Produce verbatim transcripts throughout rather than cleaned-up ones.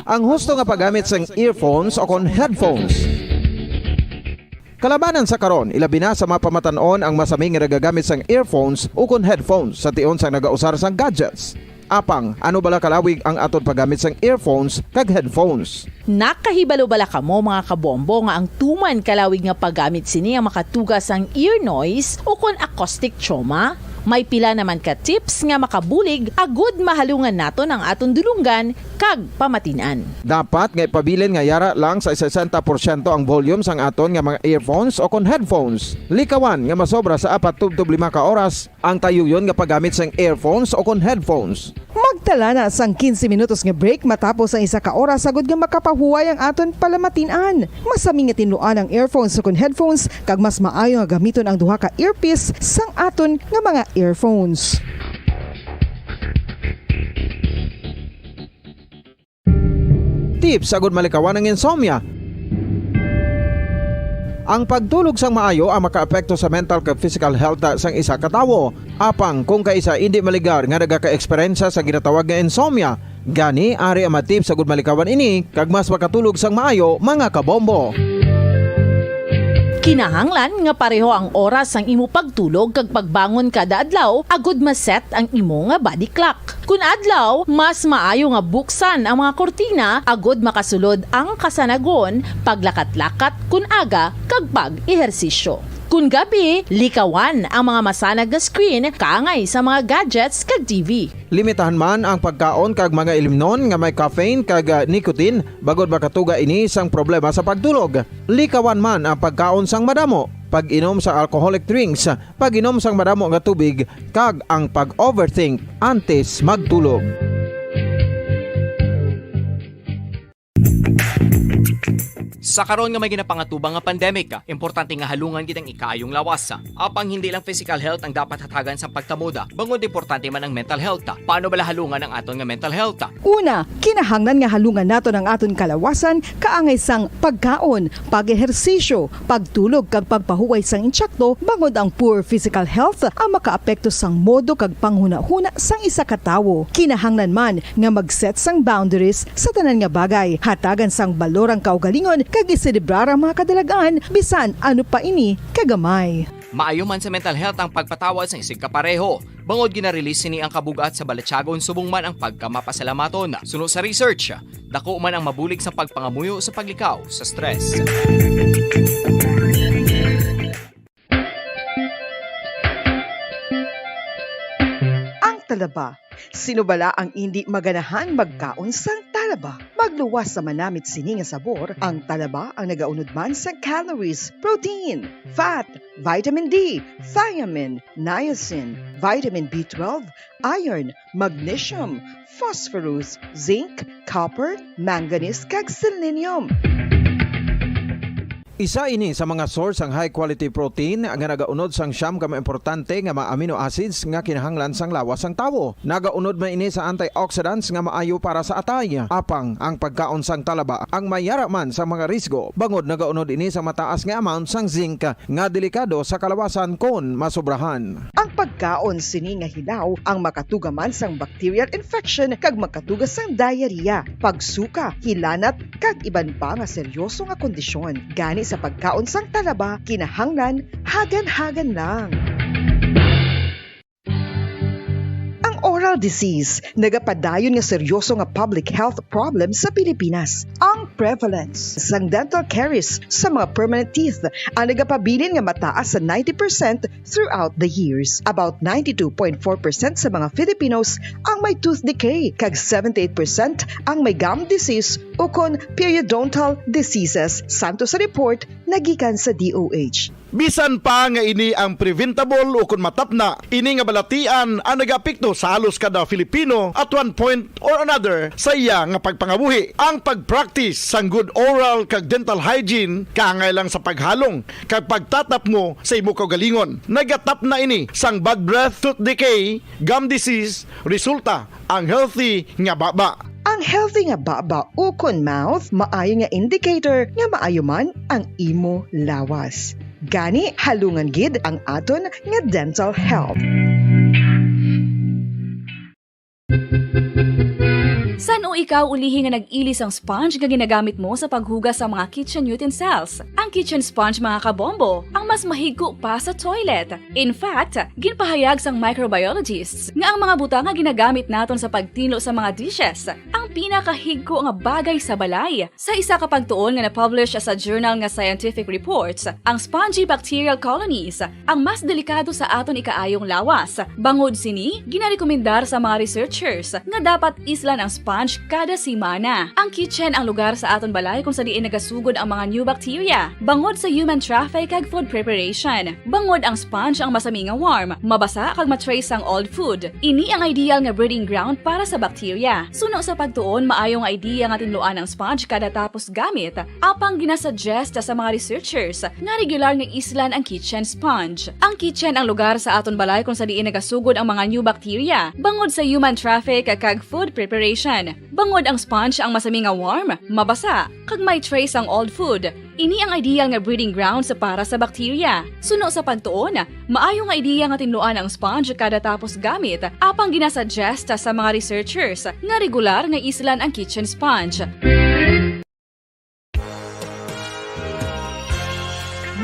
Ang husto nga paggamit sang earphones o kon headphones. Kalabanan sa karon, ilabi na sa mga pamatan-on ang masami nga nagagamit sang earphones ukon headphones sa tion sang nagausar sang gadgets. Apang, ano bala kalawig ang aton paggamit sang earphones kag headphones? Nakahibalo bala kamo, mga kabombo, nga ang tuman kalawig nga paggamit sini ang makatuga sang ear noise ukon acoustic trauma? May pila naman ka tips nga makabulig agud mahalungan naton ang aton dulonggan kag pamatin-an. Dapat nga ipabilin nga yara lang sa sesenta porsyento ang volume sang aton nga mga earphones o kon headphones. Likawan nga masobra sa apat tubtob lima ka oras ang tayuyon nga paggamit sang earphones o kon headphones. Magtala na sang quince minutos nga break matapos ang isa ka oras, agud nga makapahuway ang aton palamatin-an. Masami nga tinluan ang earphones o kon headphones, kag mas maayo nga gamiton ang duha ka earpiece sang aton nga mga earphones. Tips agud malikawan ang insomnia. Ang pagtulog sang maayo ang makaapekto sa mental kag physical health sang isa ka tawo. Apang kung kaisa indi maligar nga nagaka-eksperyensya sa ginatawag nga insomnia, gani ari ang mga tips agud malikawan ini kag mas makatulog sang maayo, mga kabombo. Kinahanglan nga pareho ang oras sang imo pagtulog kag pagbangon kada adlaw agud ma-set ang imo nga body clock. Kun adlaw, mas maayo nga buksan ang mga kurtina agud makasulod ang kasanagon, paglakat-lakat kun aga, kag pag-ehersisyo. Kun gabi, likawan ang mga masanag nga screen kaangay sa mga gadgets kag T V. Limitahan man ang pagkaon kag mga ilimnon nga may caffeine kag, ah, nicotine, bangod makatuga ini sang problema sa pagtulog. Likawan man ang pagkaon sang madamo, pag-inom sa alcoholic drinks, pag-inom sang madamo nga tubig, kag ang pag-overthink antes magtulog. Sa karon nga may ginapangatubang nga pandemic, importante nga halungan gid ang ikaayong lawas. Apang hindi lang physical health ang dapat hatagan sang pagtamod, bangod importante man ang mental health. Paano bala halungan ang aton nga mental health? Una, kinahanglan nga halungan naton ang aton kalawasan kaangay sang pagkaon, pag-ehersisyo, pagtulog kag pagpahuway sang insakto, bangod ang poor physical health ang makaapekto sang modo kag panghunahuna sang isa ka tawo. Kinahanglan man nga mag-set sang boundaries sa tanan nga bagay, hatagan sang balor ang kaugalingon kag iselebrar ang mga kadalag-an, bisan ano pa ini kagamay. Maayo man sa mental health ang pagpatawad sang isigkapareho, bangod gina-release sini ang kabug-at sa balatyagon subong man ang pagkamapasalamaton. Suno sa research, dako man ang mabulig sa pagpangamuyo sa paglikaw sa stress. Ang talaba. Sino bala ang indi maganahan magkaon sang talaba? Magluwas sa manamit sini nga sabor, ang talaba ang nagaunod man sang calories, protein, fat, vitamin D, thiamine, niacin, vitamin B twelve, iron, magnesium, phosphorus, zinc, copper, manganese, kag selenium. Isa ini sa mga source sang high quality protein nga nagaunod sang siyam ka mga importante nga mga amino acids nga kinahanglan sang lawas sang tawo. Nagaunod man ini sa antioxidants nga maayo para sa atay. Apang ang pagkaon sang talaba ang mayara man sa mga risgo, bangod nagaunod ini sa mataas nga amount sang zinc nga delikado sa kalawasan kon masobrahan. Ang pagkaon sini nga hilaw ang makatuga man sang bacterial infection kag makatuga sang diarrhea, pagsuka, hilanat, kag iban pa nga seryoso nga kondisyon. Gani sa pagkaon sang talaba, kinahanglan hagan-hagan lang. Ang oral disease nagapadayon nga seryoso nga public health problem sa Pilipinas. Ang prevalence sang dental caries sa mga permanent teeth ang nagapabilin nga mataas sa ninety percent throughout the years. About ninety-two point four percent sa mga Filipinos ang may tooth decay, kag seventy-eight percent ang may gum disease ukon periodontal diseases, santo sa report nagikan sa D O H. Bisan pa nga ini ang preventable ukon matapna, ini nga balatian ang nagaapekto sa halos kada Filipino at one point or another sa iya nga pagpangabuhi. Ang pag-practice sang good oral kag dental hygiene kaangay lang sa paghalong kag pagtatapngo sa imo kaugalingon. Nagatapna ini sang bad breath, tooth decay, gum disease, resulta ang healthy nga baba. Ang healthy nga baba ukon mouth maayo nga indicator nga maayo man ang imo lawas. Gani, halungan gid ang aton nga dental health. Ikaw ulihi nga nag-ili sang sponge nga ginagamit mo sa paghugas sa mga kitchen utensils. Ang kitchen sponge, mga kabombo, ang mas mahigko pa sa toilet. In fact, ginpahayag sang microbiologists nga ang mga butang nga ginagamit naton sa pagtinlo sa mga dishes ang pinakahigko nga bagay sa balay. Sa isa ka pagtuon nga na-publish sa journal nga Scientific Reports, ang spongy bacterial colonies ang mas delikado sa aton ikaayong lawas. Bangod sini, ginarekomendar sa mga researchers nga dapat islan ang sponge kada semana. Ang kitchen ang lugar sa aton balay kung sa diin nagasugod ang mga new bacteria, bangod sa human traffic kag food preparation. Bangod ang sponge ang masami nga warm, mabasa kag ma-trace sang old food. Ini ang ideal nga breeding ground para sa bacteria. Suno sa pagtuon, maayo nga idea nga tinluan ang sponge kada tapos gamit, apang ginasuggest sa mga researchers nga regular nga islan ang kitchen sponge. Ang kitchen ang lugar sa aton balay kung sa diin nagasugod ang mga new bacteria, bangod sa human traffic kag food preparation. Bangod ang sponge ang masami nga warm, mabasa, kag may trace ang old food. Ini ang ideal nga breeding grounds para sa bacteria. Suno sa pagtuon, maayo nga ideya nga tinluan ang sponge kada tapos gamit, apang ginasuggest sa mga researchers nga regular nga islan ang kitchen sponge.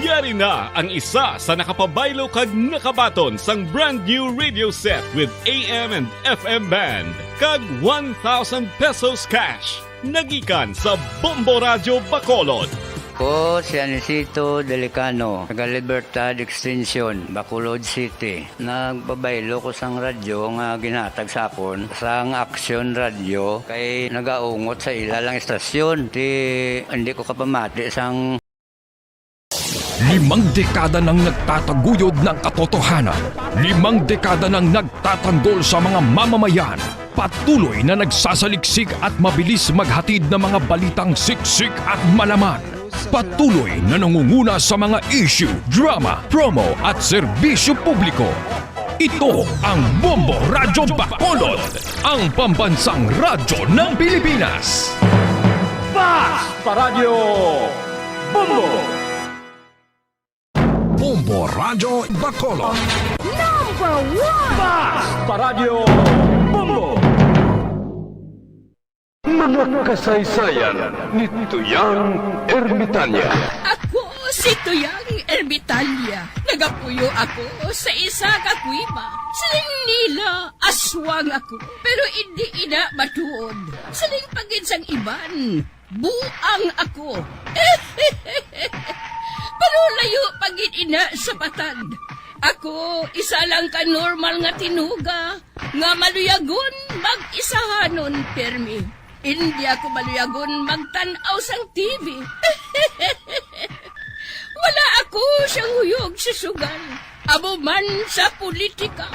Yari na ang isa sa nakapabaylo kag nakabaton sang brand new radio set with A M and F M band kag one thousand pesos cash. Nagikan sa Bombo Radyo Bacolod. Ko si Anisito Delicano, taga Libertad Extension, Bacolod City. Nagpabaylo ko sang radyo nga ginhatag sa akon sang Aksyon Radyo kay nagaungot sa ila lang istasyon. Ti, hindi ko kapamati sang Limang dekada nang nagtataguyod ng katotohanan. Limang dekada nang nagtatanggol sa mga mamamayan. Patuloy na nagsasaliksik at mabilis maghatid ng mga balitang siksik at malaman. Patuloy na nangunguna sa mga issue, drama, promo at serbisyo publiko. Ito ang Bombo Radyo Bacolod, ang pambansang radyo ng Pilipinas. Fast Paradyo Bombo. Bombo Radyo Bacolod. Number one! Fast Paradyo Bombo. Mga kasaysayan ni Tuyang Ermitanya. Ako si Tuyang Ermitanya. Nagapuyo ako sa isa ka kuweba. Siling nila, aswang ako, pero indi ina matuod. Siling pa gid sang iban, buang ako. Pero layo pa gid ina sa patag. Ako, isa lang ka normal nga tinuga nga maluyagon mag-isahanon pirmi. Indi ako maluyagon magtan-aw sang T V. Wala ako siyang huyog sa sugal, amo man sa politika.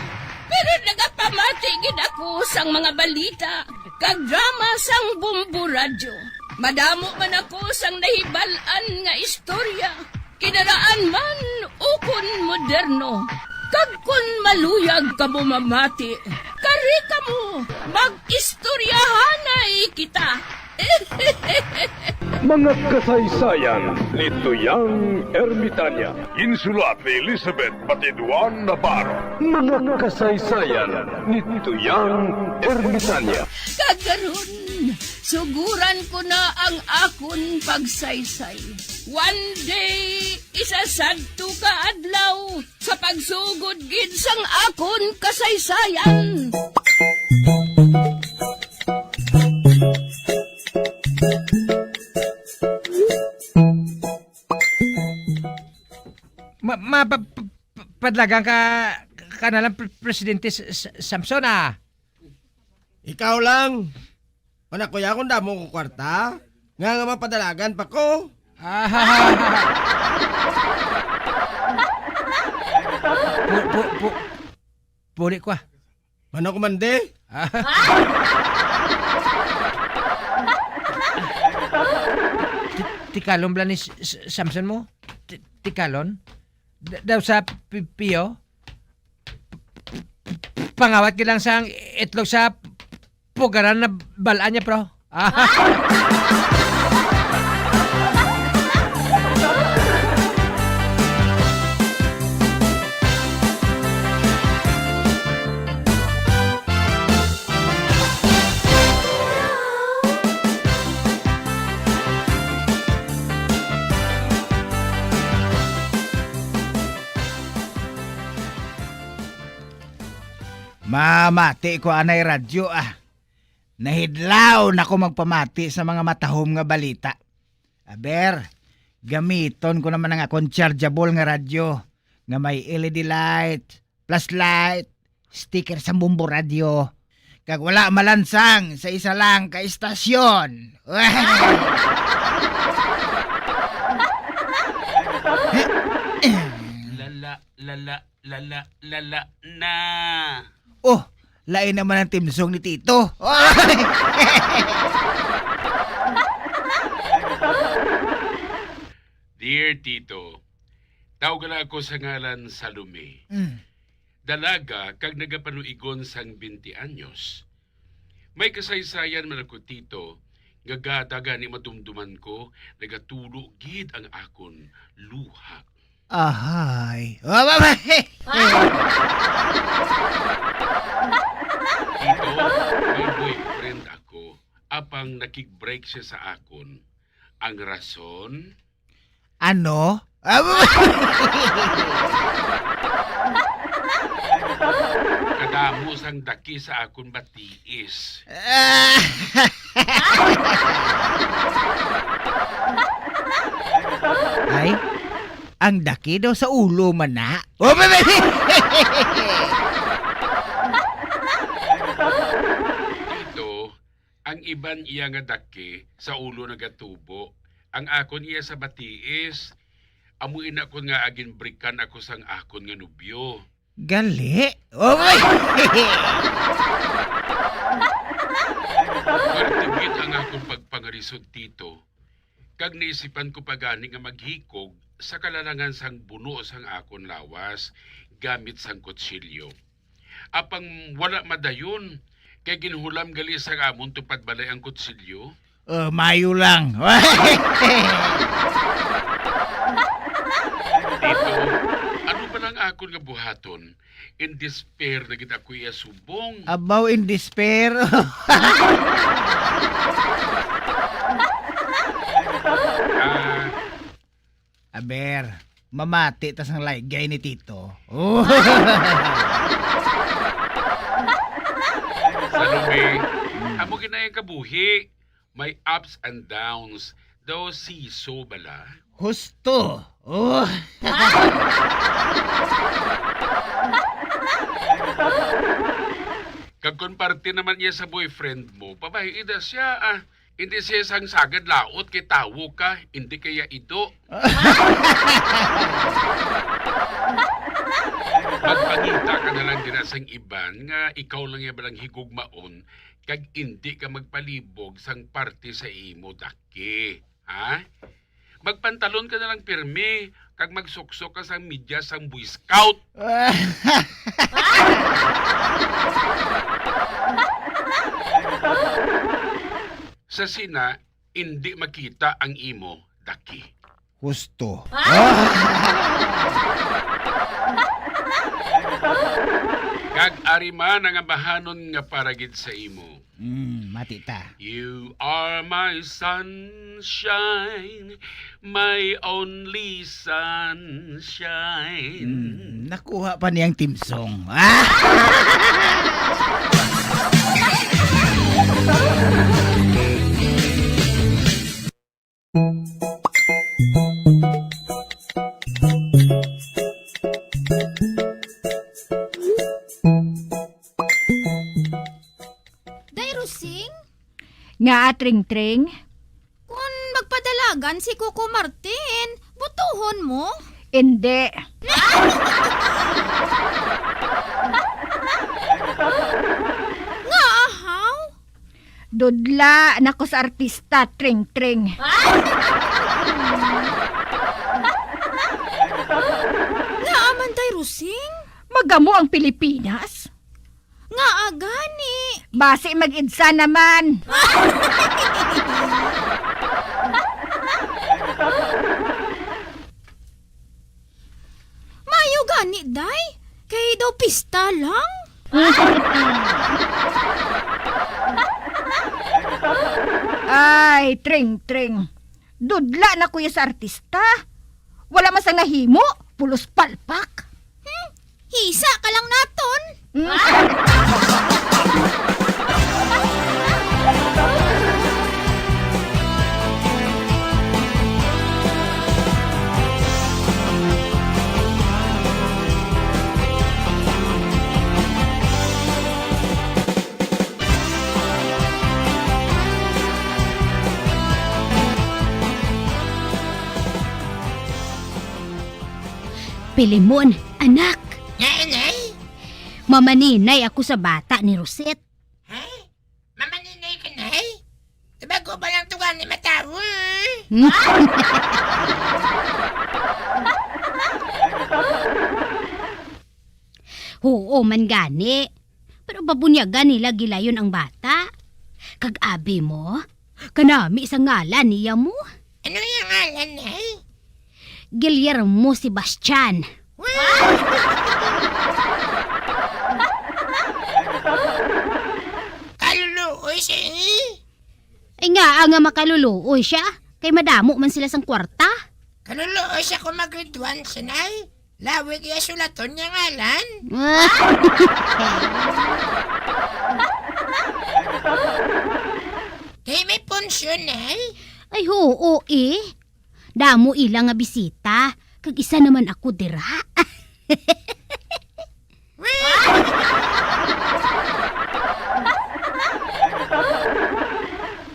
Pero nagapamati gid ako sang mga balita kag drama sang Bombo Radyo. Madamo man ako sang nahibal-an nga istorya, kinaraan man ukon moderno. Kag kon maluyag kamo mamati, kari kamo, mag-istoryahanay kita. Mga kasaysayan ni Tuyang Ermitanya. Ginsulat ni Elizabeth Batiduan Navarro. Mga kasaysayan ni Tuyang Ermitanya. Kag karon, suguran ko na ang akon pagsaysay. One day, isa sadto ka adlaw, sa pagsugod gid sang akon kasaysayan. Ma-, ma-, pa-, pa-, pa-, padlagan ka, ka na lang, Pre-, Presidente S-, S-, Samson, ah. Ikaw lang. Panakuya akong damo ko kwarta, nga, nga mapadalagan pa ko. Ah. Pu-, pu-, pu-, puli ko, ah. Mana ko man, di? Ah. Ti-, tikalon bala ni S-, S-, Samson mo? Ti-, tikalon? D-, daw sa pi-, piyo? Pangawat gid lang sang itlog sa pugaran na bal-an niya, bro. Mamati ko anay radyo, ah. Nahidlaw na ko magpamati sa mga matahom nga balita. Aber, gamiton ko naman ang akon chargeable nga radyo nga may L E D light, flashlight, sticker sang Bombo Radyo, kag wala malansang sa isa lang ka istasyon. Lala, lala, lala, lala na. Oh, lain naman ang timsong ni Tito. Dear Tito, tawag na ako sa ngalan Salome. Mm. Dalaga kag nagapanuigon sang twenty anyos. May kasaysayan man ako, Tito, nga gada gani madumduman ko, nagatulo gid ang akon luha. Ahay. Tito, may boyfriend ako, apang nakig-break siya sa akon. Ang rason? Ano? Kadamo sang daki sa akon batiis. Ay, ang daki daw sa ulo man na. Tito, ang iban iya nga daki sa ulo nagatubo, ang akon iya sa batiis. Amo ina kon nga ginbrikan ako sang akon nga nobyo. Gali? Oh, my! Pwerte gid ang akon pagpangarisod, Tito, kag naisipan ko pa gani nga maghikog sa kalalangan sang buno sang akon lawas gamit sang kutsilyo. Apang wala madayon, kay ginhulam gali sang amon tupad balay ang kutsilyo. Oh, mayo lang. Tito, ano ba lang akon nga buhaton? In despair na gid ako iya subong. Abaw, in despair. Ah, Aber, mamati ta sang laygay ni Tito. Oh. Salome, amo gid na ang kabuhi. May ups and downs. Daw seesaw bala. Husto. Oh. Kag kon parte naman iya sa boyfriend mo, pabahiin na siya, ah. Hindi siya sang sagad laot kay tawo ka, hindi kaya ido. Magpangita ka na lang dira sang iban nga ikaw lang ya balang higugmaon kag hindi ka magpalibog sang parte sa imo daki, ha? Magpantalon ka na lang pirmi kag magsuksok ka sang medyas sang Boy Scout. Sa sina, indi makita ang imo daki. Husto. Kag ari man ang ambahanon nga para gid sa imo. Mm, mati ta. You are my sunshine, my only sunshine. Mm, nakuha pa niyang timsong. Day Rosing? Nga, Tring-tring? Kun magpadalagan si Coco Martin, butuhon mo? Indi. Nga ahaw? Dudla na ko sa artista, Tring-tring. Nga aman, Day Rosing? Magamo ang Pilipinas? Nga agani? Basi mag-idsa naman. Mayo gani, day. Kay daw pista lang. Ay, Tring-tring. Dudla na ko ya sa artista. Wala man sang nahimo, pulos palpak. Hmm? Hisa ka lang naton. Pilimon, anak. Nga, inay? Mamaninay ako sa bata ni Rosette. Ha? Mamaninay ka, nay? Tabago pa lang to gani matawo, eh. Hmm? Huo man gani. Pero babunyagan nila gilayon ang bata. Kag abi mo, kanami sa ngalan niya mo. Ano yung ngalan, nay? Guillermo Sebastian. Wow! Kaluluoy siya, eh. Ay nga, nga makaluluoy siya. Kay madamo man sila sang kwarta. Kaluluoy siya kung mag-grade one siya, nay. Lawig iya sulaton nga ngalan. Kay may punsyon, eh. Ay, huo, eh. Damo ila nga bisita, kag isa naman ako dira.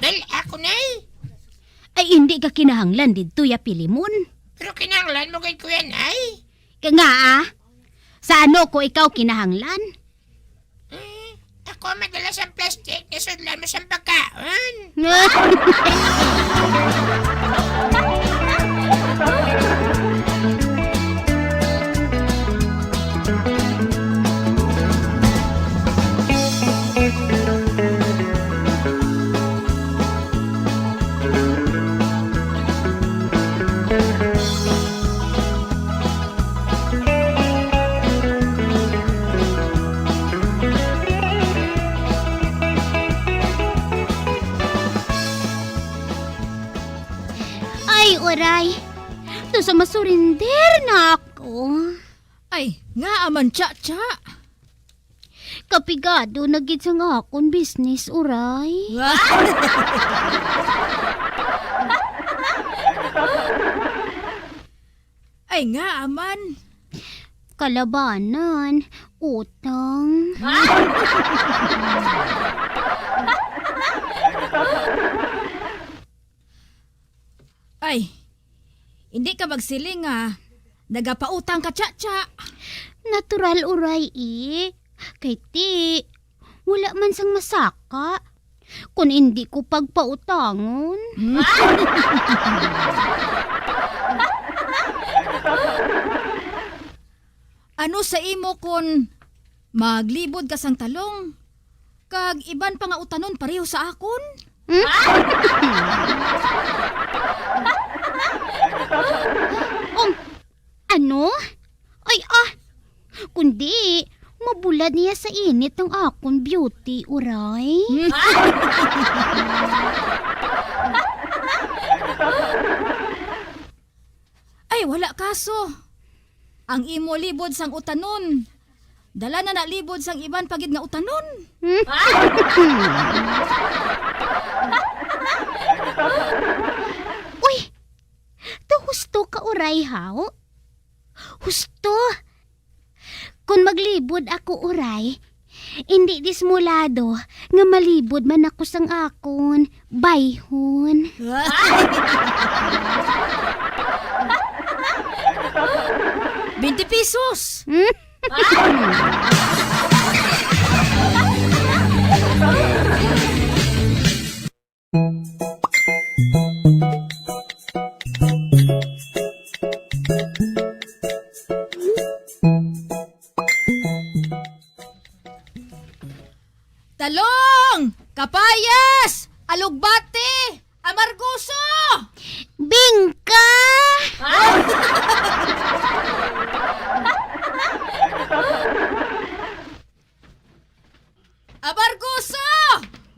Dal ako, nay. Ay, hindi ka kinahanglan didto, ya Pilimon. Pero kinahanglan mo gid ko yan, ay. Ka nga, ah? Sa ano ko ikaw kinahanglan? Eh, ako madala sa plastic nga sudlan mo sa pagkaon. Ay, uray. Daw sa masurinder na ako. Ay, ngaa man, Cha-cha? Kapigado na gid sang akon business, uray. Ay, ngaa man? Kalabanan, utang. Ay, hindi ka magsiling nga nagapautang ka, Cha-cha. Natural, uray, eh. Kay ti, wala man sang masaka kon indi ko pagpautangon. Ano sa imo kon maglibod ka sang talong, kag iban pa nga utanon pareho sa akon? Hmm? Um, ano? Ay, ah, kundi, mabulad niya sa init ang akon beauty, uray. Ay, wala kaso. Ang imo libod sang utanon, dala na nalibod sang iban pa gid nga utanon. Uy, daw husto ka, uray, haw? Husto. Kon maglibod ako, uray, indi dismulado nga malibod man ako sang akon bayhon. Twenty pesos! Hmm? Talong! Kapayas! Alugbati! Amargoso! Bingka! Amargoso!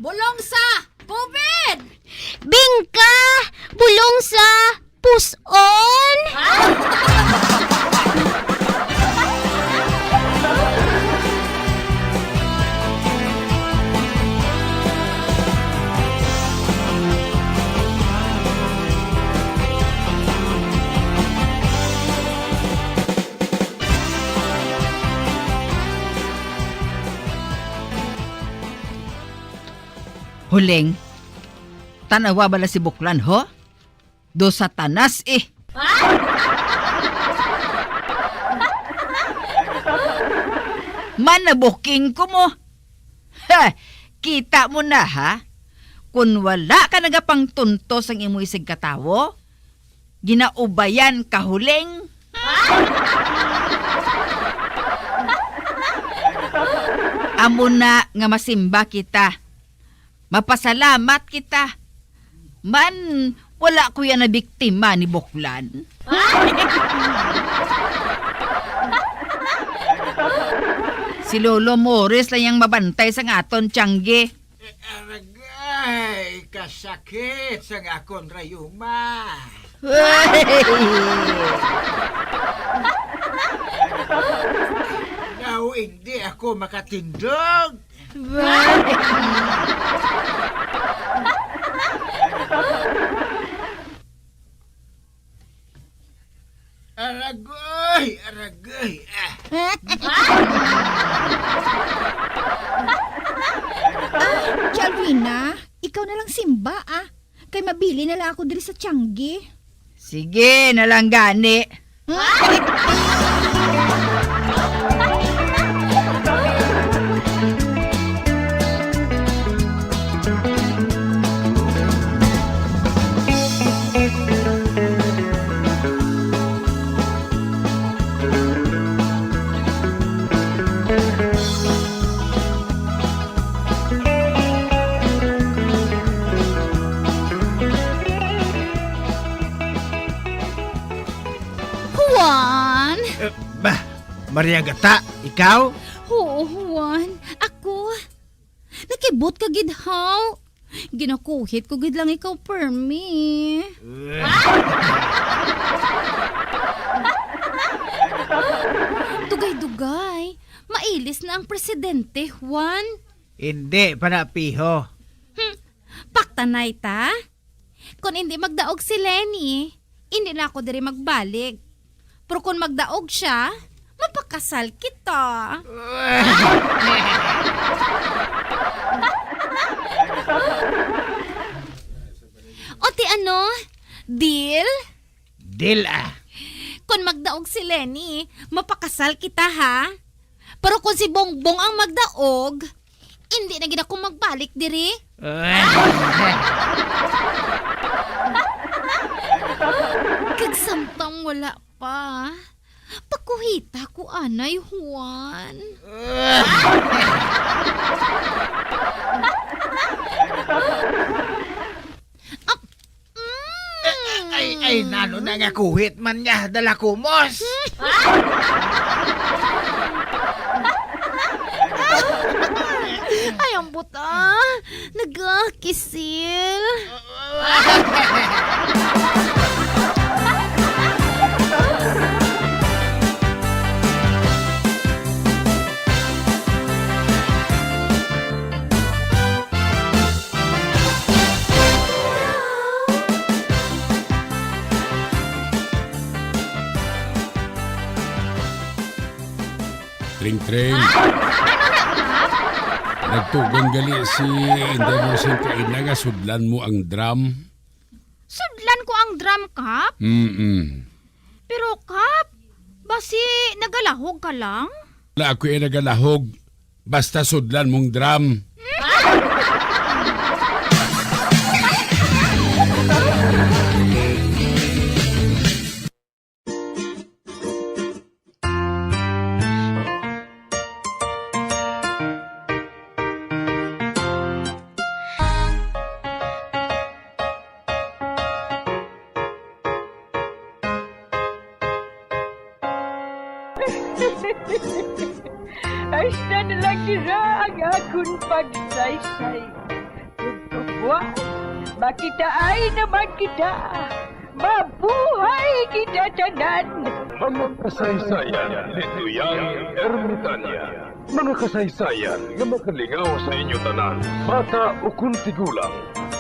Bulong sa COVID! Bingka! Bulong sa puson! Uling, tanawa bala si Buklan, ho? Do Satanas, eh. Man, nabuking ko mo. Ha! Kita mo na, ha? Kun wala ka nagapangtunto sang imo isigkatawo, ginaubayan ka, Huling. Amo na nga masimba kita. Mapasalamat kita. Man, wala ko yan nabiktima ni Buklan. Si Lolo Morris lang yang mabantay sang aton tiyanggi. Aragay, kasakit sang akon rayuma. Daw hindi ako makatindog. Aragoy, aragoy. Ah. Ah, Jalvina, ikaw na lang simba, ah. Kay mabili na lang ako diri sa Tiangge. Sige na lang gani. Juan! Eh, bah, Maria Gata, ikaw? Oo, Juan. Ako. Nakibot ka gid, haw. Ginakuhit ko gid lang ikaw, permi. Dugay-dugay, mailis na ang presidente, Juan. Hindi pa na, piho. Hmm, paktanay ta? Kon indi magdaog si Lenny, indi na ako diri magbalik. Pero kon magdaog siya, mapakasal kita. O ti ano? Deal? Deal, ah. Kon magdaog si Lenny, mapakasal kita, ha? Pero kung si Bongbong ang magdaog, hindi na gid ako magbalik diri. Kag samtang wala pa, pakuhita ko anay, Juan. Ah, mm. Ay, ay, nano na nga kuhit man niya, dala kumos. Ay, ang buta. Nagakisil. Tring, tring. Ah, ano na, Kap? Nagtugang gali si Inday Rosing kaina nga sudlan mo ang drum. Sudlan ko ang drum, Kap? Mm-mm. Pero, Kap, basi nagalahog ka lang? Wala ako, eh, nagalahog. Basta sudlan mong drum. Hasta na lang dira ang akon pagsaysay. Ug buwas, makitaay naman kita. Mabuhay kita tanan! Mga kasaysayan ni Tuyang Ermitania. Mga kasaysayan nga makalingaw sa inyo tanan, bata ukon tigulang.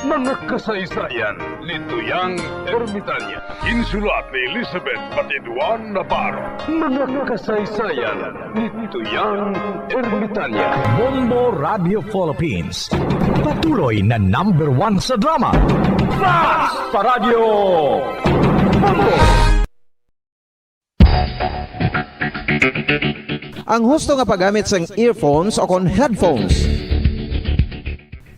Mga kasaysayan ni Tuyang Ermitania. Ginsulat ni Elizabeth Patiduan Navarro. Mga kasaysayan ni Tuyang Ermitania. Bombo Radio Philippines. Patuloy na number one sa drama. Fast Paradyo! Ang husto nga paggamit sang earphones o kon headphones.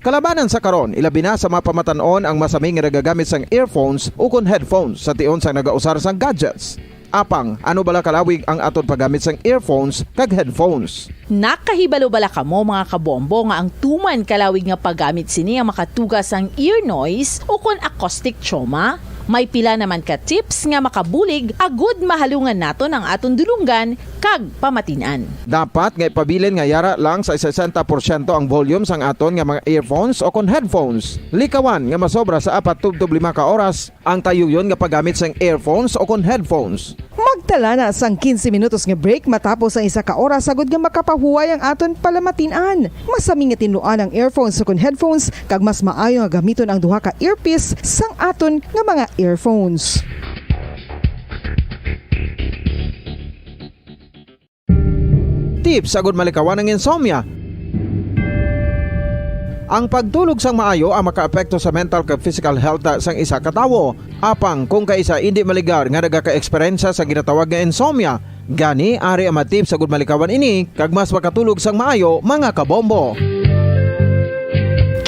Kalabanan sa karon, ilabi na sa mga pamatan-on ang masami nga nagagamit sang earphones o kon headphones sa tion sang nagausar sang gadgets. Apang, ano bala kalawig ang aton paggamit sang earphones kag headphones? Nakahibalo bala kamo, mga kabombo, nga ang tuman kalawig nga paggamit sini ang makatuga sang ear noise o kon acoustic trauma? May pila naman ka tips nga makabulig agud mahalungan naton ang aton dulonggan kag pamatin-an. Dapat nga ipabilin nga yara lang sa sesenta porsyento ang volume sang aton nga mga earphones o kon headphones. Likawan nga masobra sa apat tubtob lima ka oras ang tayuyon nga paggamit sang earphones o kon headphones. Magtala na sang quince minutos nga break matapos ang isa ka oras agud nga makapahuway ang aton palamatin-an. Masami nga tinluan ang earphones o kon headphones, kag mas maayo nga gamiton ang duha ka earpiece sang aton nga mga earphones. Tips agud malikawan ang insomnia. Ang pagtulog sang maayo ang makaapekto sa mental kag physical health sang isa ka tawo. Apang kung kaisa indi maligar nga nagaka-eksperyensya sa ginatawag nga insomnia, gani ari ang mga tips agud malikawan ini kag mas makatulog sang maayo, mga kabombo.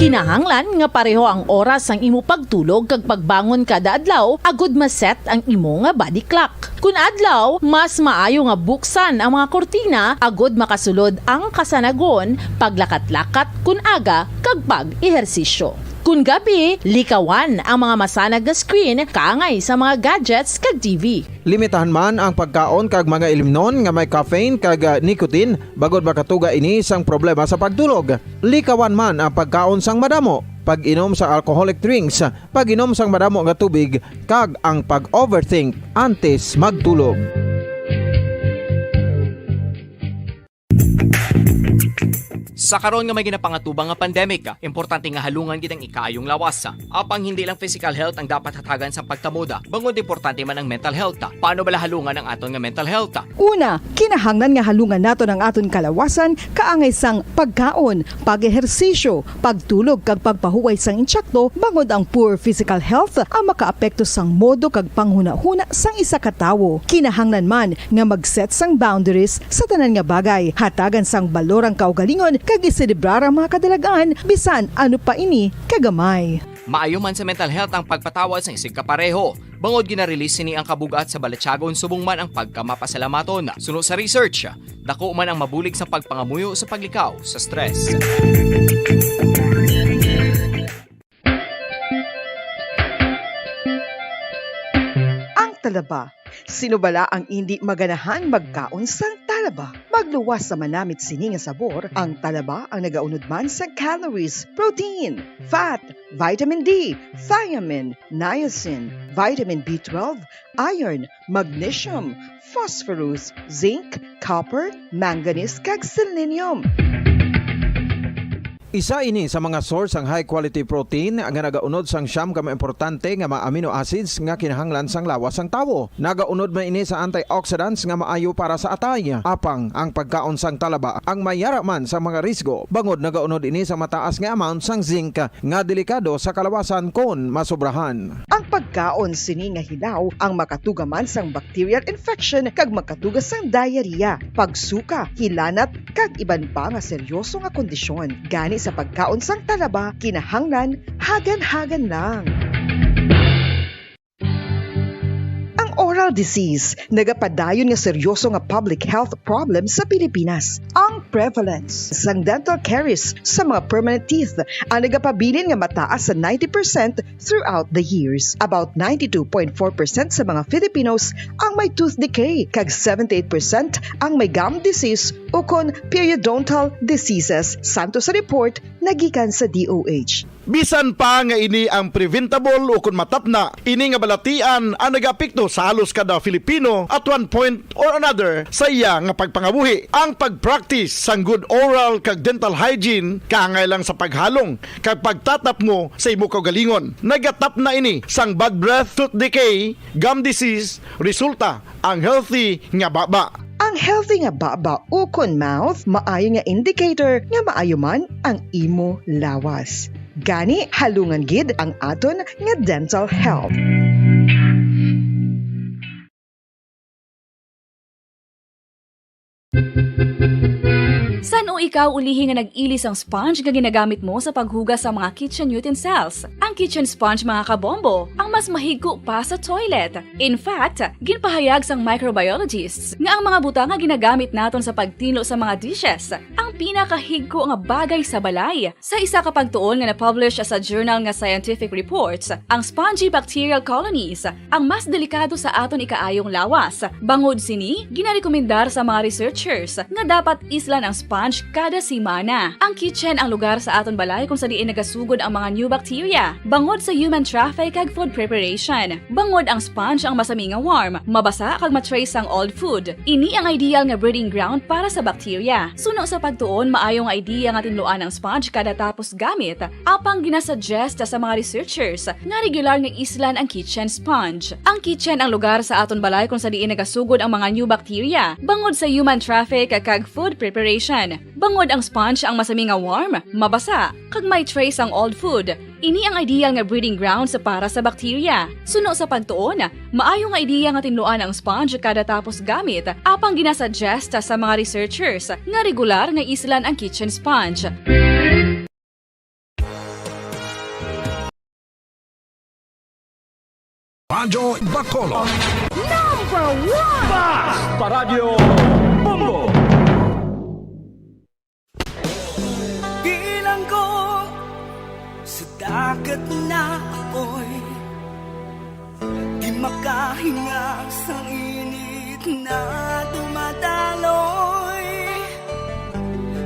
Kinahanglan nga pareho ang oras sang imo pagtulog kag pagbangon kada adlaw agud ma-set ang imo nga body clock. Kun adlaw, mas maayo nga buksan ang mga kurtina agud makasulod ang kasanagon, paglakat-lakat kun aga, kag pag-ehersisyo. Kun gabi, likawan ang mga masanag nga screen kaangay sa mga gadgets kag T V. Limitahan man ang pagkaon kag mga ilimnon nga may caffeine kag, ah, nicotine, bangod makatuga ini sang problema sa pagtulog. Likawan man ang pagkaon sang madamo, pag-inom sa alcoholic drinks, pag-inom sang madamo nga tubig, kag ang pag-overthink antes magtulog. Sa karon nga may ginapangatubang nga pandemic, importante nga halungan gid ang ikaayong lawas. Apang hindi lang physical health ang dapat hatagan sang pagkamoda, bangod importante man ang mental health. Paano bala halungan ang aton nga mental health? Una, kinahanglan nga halungan naton ang aton kalawasan kaangay sang pagkaon, pag-ehersisyo, pagtulog kag pagpahuway sang insakto, bangod ang poor physical health ang makaapekto sang modo kag panghunahuna sang isa ka tawo. Kinahanglan man nga mag-set sang boundaries sa tanan nga bagay, hatagan sang balor ang kaugalingon kag iselebrar ang mga kadalag-an, bisan ano pa ini kagamay. Maayo man sa mental health ang pagpatawad sang isigkapareho, bangod gina-release sini ang kabug-at sa balatyagon subong man ang pagkamapasalamaton. Suno sa research, dako man ang mabulig sa pagpangamuyo sa paglikaw sa stress. Ang talaba. Sino bala ang indi maganahan magkaon sang talaba? Magluwas sa manamit sini nga sabor, ang talaba ang nagaunod man sa calories, protein, fat, vitamin D, thiamine, niacin, vitamin B twelve, iron, magnesium, phosphorus, zinc, copper, manganese, kag selenium. Isa ini sa mga source sang high quality protein nga nagaunod sang siyam ka mga importante nga mga amino acids nga kinahanglan sang lawas sang tawo. Nagaunod man ini sa antioxidants nga maayo para sa atay. Apang ang pagkaon sang talaba ang may yara man sa mga risgo, bangod nagaunod ini sa mataas nga amount sang zinc nga delikado sa kalawasan kon masobrahan. Ang pagkaon sini nga hilaw ang makatuga man sang bacterial infection kag makatuga sang diarrhea, pagsuka, hilanat, kag iban pa nga seryoso nga kondisyon. Gani sa pagkaon sang talaba, kinahanglan hagan-hagan lang. Ang oral disease nagapadayon nga seryoso nga public health problem sa Pilipinas. Ang prevalence sang dental caries sa mga permanent teeth ang nagapabilin nga mataas sa ninety percent throughout the years. About ninety-two point four percent sa mga Filipinos ang may tooth decay, kag seventy-eight percent ang may gum disease ukon periodontal diseases, santo sa report nagikan sa D O H. Bisan pa nga ini ang preventable ukon matapna, ini nga balatian ang nagaapekto sa halos kada Filipino at one point or another sa iya nga pagpangabuhi. Ang pag-practice sang good oral kag dental hygiene kaangay lang sa paghalong kag pagtatapngo sa imo kaugalingon. Nagatapna ini sang bad breath, tooth decay, gum disease, resulta ang healthy nga baba. Ang healthy nga baba ukon mouth maayo nga indicator nga maayo man ang imo lawas. Gani, halungan gid ang aton nga dental health. San-o ikaw ulihi nga nag-ili sang sponge nga ginagamit mo sa paghugas sa mga kitchen utensils? Ang kitchen sponge, mga kabombo, ang mas mahigko pa sa toilet. In fact, ginpahayag sang microbiologists nga ang mga butang nga ginagamit naton sa pagtinlo sa mga dishes ang pinakahigko nga bagay sa balay. Sa isa ka pagtuon nga na-publish sa journal nga Scientific Reports, ang spongy bacterial colonies ang mas delikado sa aton ikaayong lawas. Bangod sini, ginarekomendar sa mga researchers nga dapat islan ang sponge kada semana. Ang kitchen ang lugar sa aton balay kung sa diin nagasugod ang mga new bacteria, bangod sa human traffic kag food preparation. Bangod ang sponge ang masami nga warm, mabasa kag ma-trace sang old food. Ini ang ideal nga breeding ground para sa bacteria. Suno sa pagtuon, maayo nga idea nga tinluan ang sponge kada tapos gamit. Apang ginasuggest sa mga researchers nga regular nga islan ang kitchen sponge. Ang kitchen ang lugar sa aton balay kung sa diin nagasugod ang mga new bacteria, bangod sa human traffic kag food preparation. Bangod ang sponge ang masami nga warm, mabasa, kag may trace ang old food. Ini ang ideal nga breeding grounds para sa bacteria. Suno sa pagtuon, maayo nga ideya nga tinluan ang sponge kada tapos gamit, apang ginasuggest sa mga researchers nga regular nga islan ang kitchen sponge. Radyo Bacolod. Number one! Bas! Paradyo Bombo! Bilanggo sa dagat na apoy, di makahinga sang init na dumadaloy.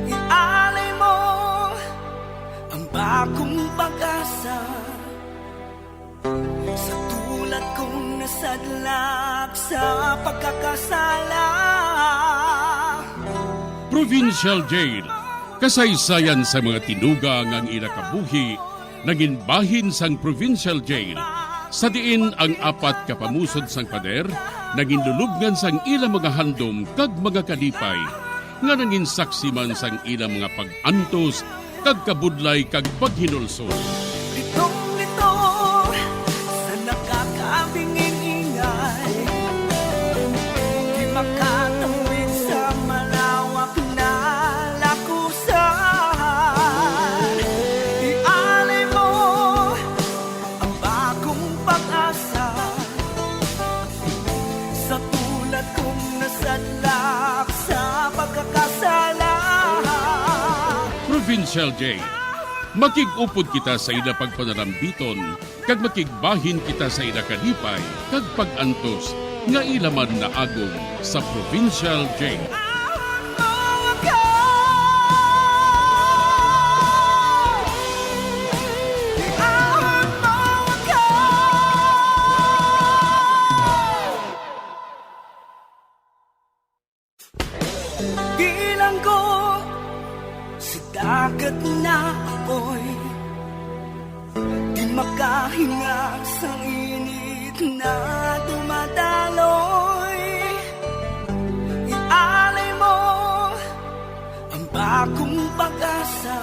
Ialay mo ang bagong pag-asa. Sa tulad kong nasadlak sa pagkakasala. Provincial Jail. Kasaysayan sa mga tinuga nga ang ila kabuhi nangin bahin sang Provincial Jail, sa diin ang apat ka pamusod sang pader nangin lulubngan sang ila mga handom kag mga kalipay, nga nangin saksi man sang ila mga pag-antos kag kabudlay kag paghinulsol. Litong-litong sa nakakabinging ingay, di makatawid sa malawak na lakusan. Ialay mo ang bagong pag-asa. Sa tulad kong nasadlak sa pagkakasala. Provincial Jail. Makig-upod kita sa ila pagpanalambiton, kag makigbahin kita sa ila kalipay kag pag-antos nga ila man naagom sa Provincial Jail. Bilanggo sa dagat na apoy, di makahinga sa init na dumadaloy. Ialay mo ang bagong pag-asa.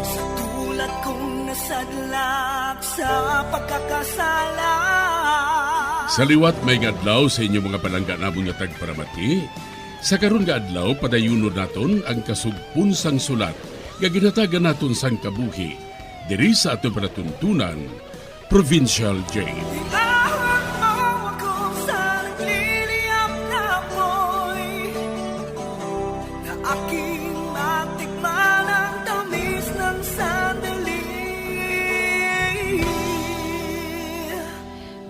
Sa tulad kong nasadlak sa pagkakasala. Sa liwat, maayong adlaw sa inyo mga palangga namon nga tagparamati. Sa karon nga adlaw, padayunon naton ang kasugpon sang sulat nga ginhatagan naton sang kabuhi diri sa aton palatuntunan, Provincial Jail. Iahon mo ako sa nagliliyab na apoy, na aking matikman ang tamis ng sandali.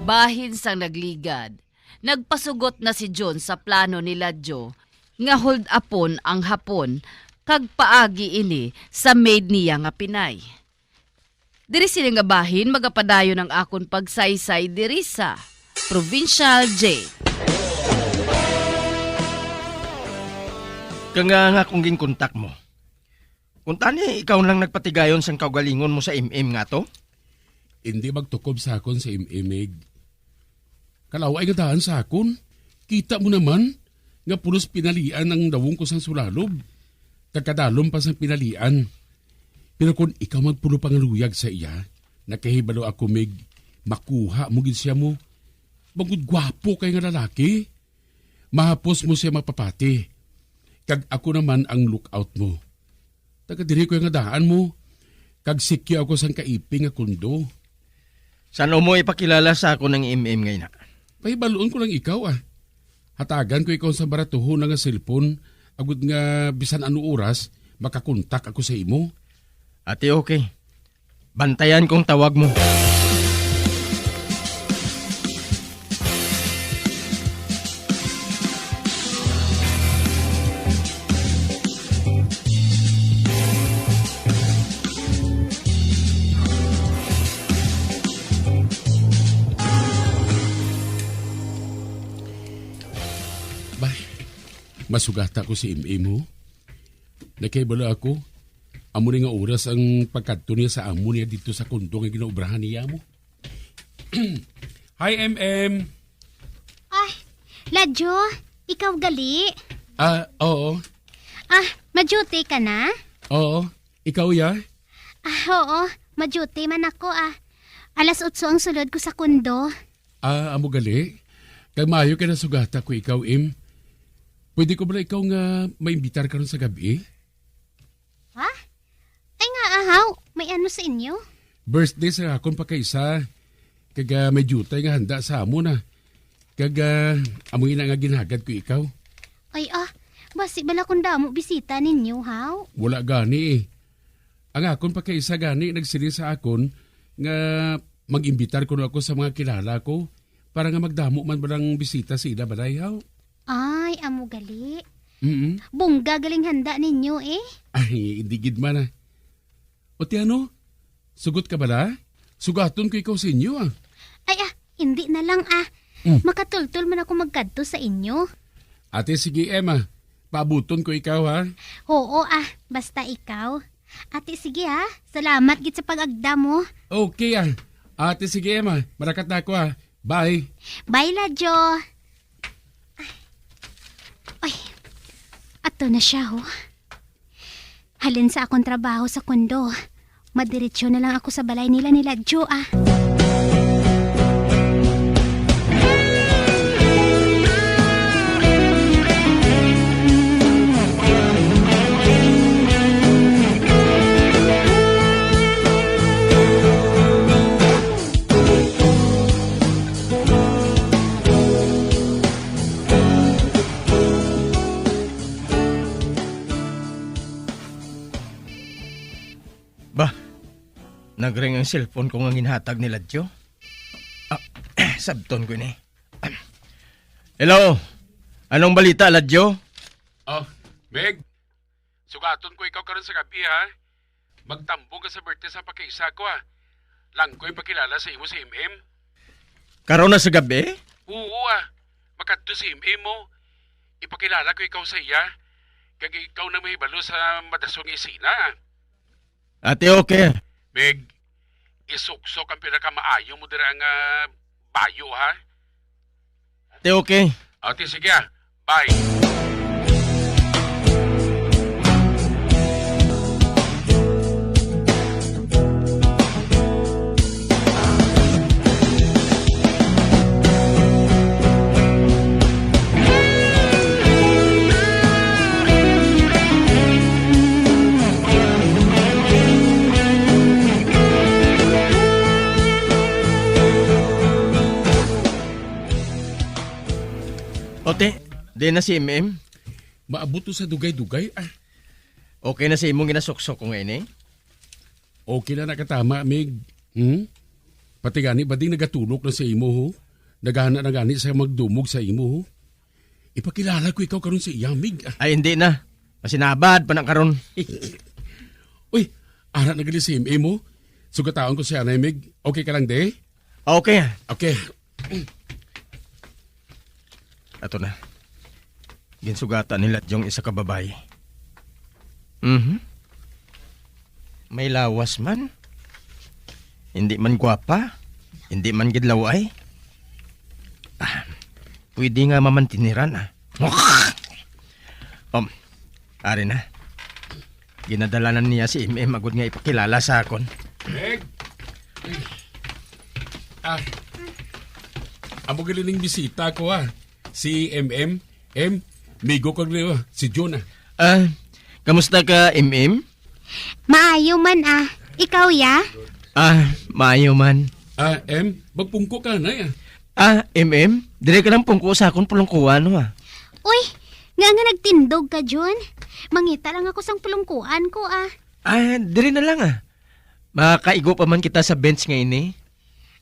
Bahin sang nagligad, nagpasugot na si John sa plano ni Ladyo nga hold-upon ang Hapon kag paagi ini sa maid niya nga Pinay. Diri sini nga bahin magapadayon ang akon pagsaysay diri sa Provincial Jail. Kanganga akong ginkontak mo. Kuntani, ikaw lang nagpatigayon sang kaugalingon mo sa M M nga to? Indi magtukob sa akon si M M, Mig. Kalaw-ay nga daan sa akon. Kita mo naman nga pulos pinalian ang dawong ko sang sulalob, kag kadalom pa sang pinalian. Pero kon ikaw magpulo pangaluyag sa iya, nakahibalo ako, Mig, makuha mo gid siya mo. Bangod gwapo kay nga lalaki, mahapos mo siya mapapati. Kag ako naman ang lookout mo. Taga diri ko nga daan mo, kag sikyo ako sang kaiping nga kondo. San-o mo ipakilala sa akon ang M M nga ina? Pahibalon ko lang ikaw, ah. Hatagan ko ikaw sa baratuhon na nga cellphone, agud nga bisan ano oras, makakontak ako sa imo. Ati, okay. Bantayan kong tawag mo. Bay, masugata ko si M M, oh. Nakahibalo ako, amo ni nga oras ang pagkadto niya sa amo niya didto sa kondo nga ginaobrahan niya mo. Hi, M M. Ay, Ladyo, ikaw gali? Ah, oo. Ah, ma-duty ka na? Oo. Ikaw, ya? Ah, oo, ma-duty man ako, ah. Alas otso ang sulod ko sa kondo. Ah, amo gali? Kag maayo kay nasugata ko ikaw, Im. Pwede ko bala ikaw nga maimbitar karon sa gab-i? Ha? Ay nga, ahaw, may ano sa inyo? Birthday sa akon pagkaisa. Kag, ah, may diutay nga handa sa amon, ah. Kag, ah, amo ina nga ginhagad ko ikaw. Ay, ah, basi bala kung damo bisita ninyo, haw? Wala gani, eh. Ang akon pagkaisa gani nagsiling sa akon nga mag-imbitar kuno ako sa mga kilala ko para nga magdamo man balang bisita sa ila balay, haw. Ay, amo gali. Mm-mm. Bongga galing handa ninyo, eh. Ay, hindi gid man, ah. O ti ano? Sugot ka bala? Sugaton ko ikaw sa inyo, ah. Ay, ah, hindi na lang, ah. Mm. Makatultol man ako magkadto sa inyo. Ate, sige, Emma. Paabuton ko ikaw, ha? Oo, ah. Basta ikaw. Ate, sige, ha. Salamat gid sa pag-agda mo. Okay, ah. Ate, sige, Emma. Marakat na ako, ha. Bye. Bye, Ladyo. Ay. Ay. Ato na siya, oh. Halin sa akon trabaho sa kondo, madiretso na lang ako sa balay nila ni Ladyo, ah. Ba, nagring ang cellphone ko nga ginhatag ni Ladyo. Ah, sabton ko ini. Hello? Anong balita, Ladyo? Oh, Meg, sugaton ko ikaw karon sa gabi, ha? Magtambong ka sa birthday sa pagkaisa ko, ha? Langkoy pakilala sa imo si M M. Karon na sa gabi? Oo, ah. Makadto si M M mo. Ipakilala ko ikaw sa iya. Kag ikaw na mahibalo sa madason nga isina. Ate, okay. Meg, isuksok ang pinakamaayo mo dira nga bayo, ha? Ate, okay. Ate, sige, ah. Bye. Ote, di na si M M? Maabot to sa dugay-dugay, ah. Okay na sa imong ginasuksok ko nga ini? Okay na nakatama, Mig. Hmm? Pati gani, bading nagatulok na sa imo, ho? Naghana na gani sa magdumog sa imo, ho? Ipakilala ko ikaw karon sa iya, Mig. Ah. Ay, hindi na. Masinabad pa na karon. Uy, ara na gali si M M, ho? Sugataon ko siya na, Mig. Okay ka lang, de? Okay. Okay. Ato na. Ginsugatan ni Ladyong isa ka babayi. Mhm. May lawas man. Hindi man gwapa. Hindi man gid laway. Ah, pwede nga mamantiniran, ah. Um, ari na. Ginadalanan niya si M M agod nga ipakilala sa akon. Meg! Ah, amo gali ning bisita ko, ah. Si M M. M, migo kag liwa, si Jun, ah. Ah, kamusta ka, M M? Maayo man, ah. Ikaw, ya? Ah, maayo man. Ah, M, magpungko ka na, ya. Ah, M M, dire ka lang pungko sa akon pulungkuan, ha? Uy, nga nga nagtindog ka, Jun? Mangita lang ako sang pulungkuan ko, ah. Ah, dire na lang, ah. Makaigo pa man kita sa bench nga ini.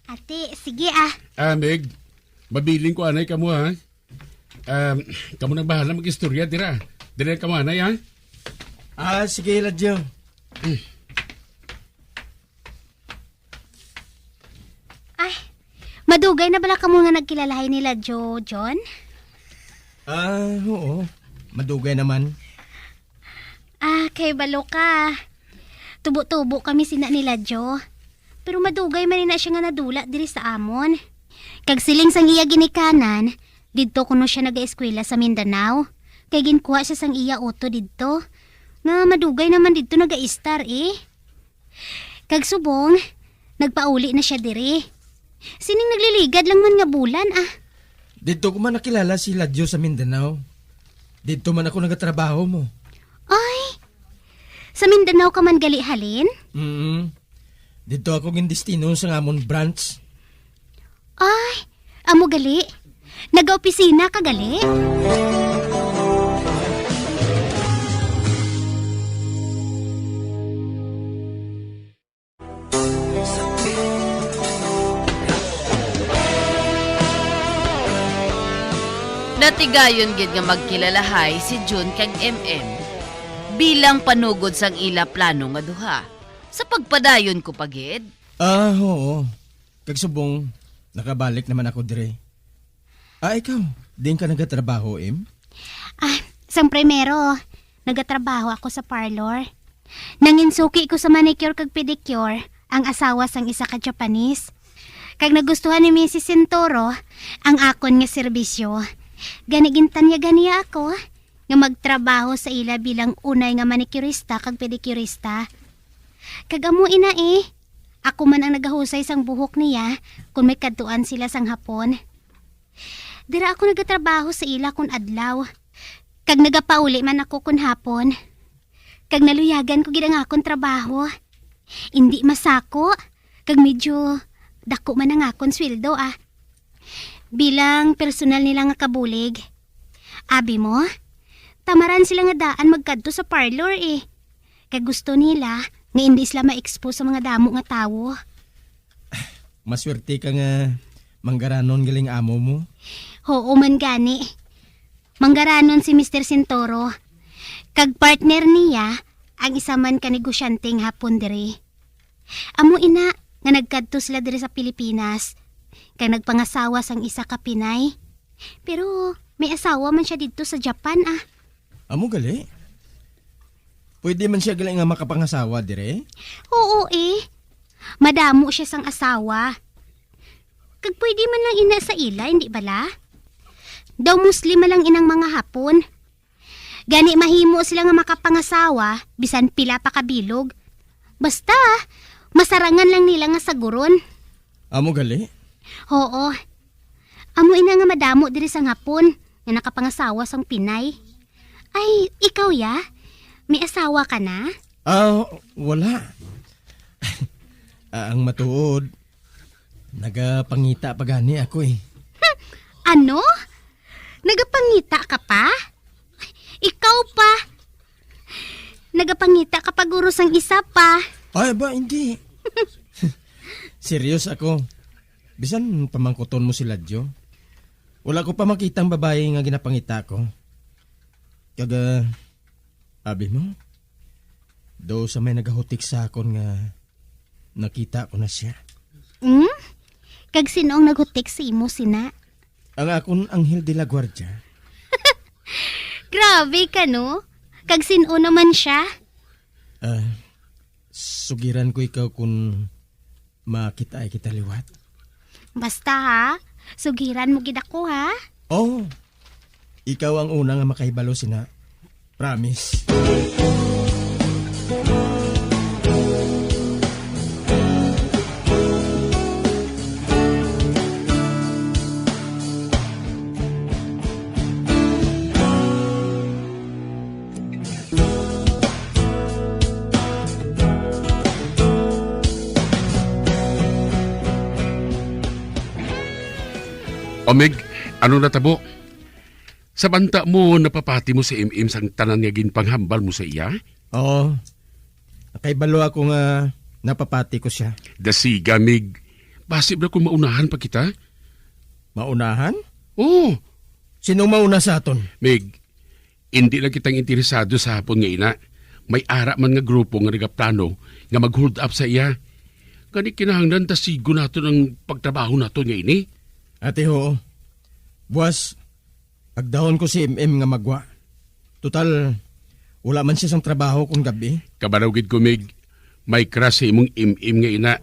Ate, sige, ah. Ah, Meg, mabiling ko anay kamo, ha? Um, kamo nang bahala mag-istorya, dira. Dira kamo anay, ha? Ah, sige, Ladyo. Ay, madugay na bala kamo nga nagkilalahay ni Ladyo, John? Ah, oo. Madugay naman. Ah, kay balo ka. Tubo-tubo kami sina ni Ladyo. Pero madugay man na siya nga nadula diri sa amon. Kag siling sang iya ginikanan, didto kuno siya nagaeskwela sa Mindanao. Kay ginkuha siya sang iya utod didto. Nga madugay naman didto nagaistar, eh. Kag subong, nagpauli na siya diri. Sining nagliligad lang man nga bulan, ah. Didto ko man nakilala si Ladyo sa Mindanao. Didto man ako nagatrabaho mo. Ay, sa Mindanao ka man gali halin? Mm. Didto ako gindestino sa amon branch. Ay, amo gali? Nagaopisina ka gali? Natigayon gid nga magkilalahay si Jun kag M M bilang panugod sang ila plano nga duha. Sa pagpadayon ko pa gid. Ah, oo. Kag subong, nakabalik naman ako dire. Ah, ikaw, diin ka nagatrabaho, Em? Ah, sang primero, nagatrabaho ako sa parlor. Nanginsuki ko sa manicure kag pedicure ang asawa sang isa ka Japanese. Kag nagustuhan ni Missus Sentoro ang akon nga serbisyo. Gani gintanyagan niya ako nga magtrabaho sa ila bilang unay nga manicurista kag pedicurista. Kag amo ina, eh, ako man ang nagahusay sang buhok niya kon may kadtuan sila sang hapon. Dira ako nagatrabaho sa ila kon adlaw, kag nagapauli man ako kon hapon. Kag naluyagan ko gid ang akon trabaho. Indi masako, kag medyo dako man ang akon sweldo, ah. Bilang personal nila nga kabulig. Abi mo, tamaran sila nga daan magkadto sa parlor, eh. Kag gusto nila nga indi sila ma-expose sa mga damo nga tawo. Maswerte ka nga manggaranon galing amo mo. Oo man gani. Manggaranon si Mister Sintoro. Kag partner niya ang isa man ka negosyanteng Hapon diri. Amo ina nga nagkadto sila diri sa Pilipinas, kag nagpangasawa sang isa ka Pinay. Pero may asawa man siya didto sa Japan, ah. Amo gali? Pwede man siya gali nga makapangasawa dire? Oo, eh. Madamo siya sang asawa. Kag pwede man lang ina sa ila, hindi bala? Daw Muslim man lang inang mga Hapon. Gani mahimo sila nga makapangasawa bisan pila pa ka bilog. Basta, masarangan lang nila nga saguron. Amo gali? Oo. Amo ina nga madamo diri sang Hapon nga nakapangasawa sang Pinay. Ay, ikaw ya? May asawa ka na? Ah, wala. Ah, ang matuod, nagapangita pa gani ako eh. Hmm, ano? Nagapangita ka pa? Ikaw pa? Nagapangita ka pa guro sang isa pa? Ay, ba, hindi. Serious ako. Bisan pamangkuton mo si Ladyo. Wala ko pa makita ang babae nga ginapangita ko. Kag, ah, abi mo, daw sa may nagahutik sa akon nga nakita ko na siya. Hmm? Kag sino ang naghutik sa imo sina? Ang akon anghel de la guardia. Grabe ka, no? Kag sino naman siya? Ah, sugiran ko ikaw kung makita kita liwat. Basta, ha, sugiran mo gid ako, ha? Oh, ikaw ang una nga makahibalo sina. Promise. O, Mig, ano natabo? Sa banta mo, napapati mo si M M sang tanan nga ginpanghambal mo sa iya? Oo. Nakahibalo ako nga napapati ko siya. Dasiga, Mig. Basi ba kung maunahan pa kita? Maunahan? Oo. Sino mauna sa aton? Mig, indi lang kitang interesado sa hapon nga ina. May ara man nga grupo nga nagaplano nga mag-hold up sa iya. Gani kinahanglan dasigon naton ang pagtrabaho naton nga ini. Ate, oo. Buwas, agdahon ko si M M nga magwa. Total, wala man siya sang trabaho kon gab-i. Kabalo gid ko, Mig. May crush sa imong M M nga ina.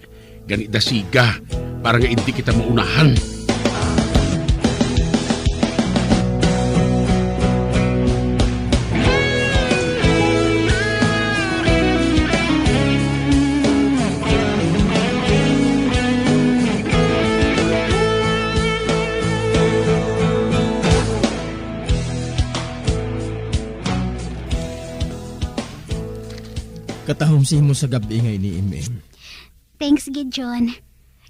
Gani dasiga para nga indi kita maunahan. Katahom sa imo sa gab-i nga ini, M M. Thanks gid, John.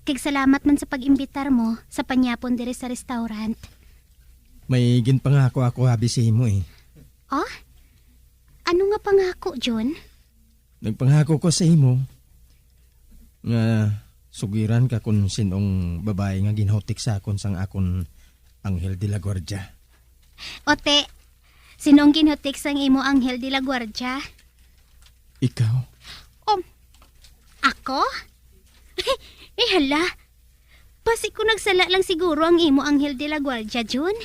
Kag salamat man sa pag-imbitar mo sa panyapon diri sa restaurant. May ginpangako ako abi sa imo, eh. Oh? Ano nga pangako, John? Nagpangako ko sa imo nga sugiran ka kon sin-ong babayi nga ginhutik sa akon sang akon anghel de la guardia. Ote, sino ang ginhutik sang imo anghel de la guardia? Ikaw. Um, ako? Eh, hala. Basi ko nagsala lang siguro ang imo anghel de la guardia, Jun.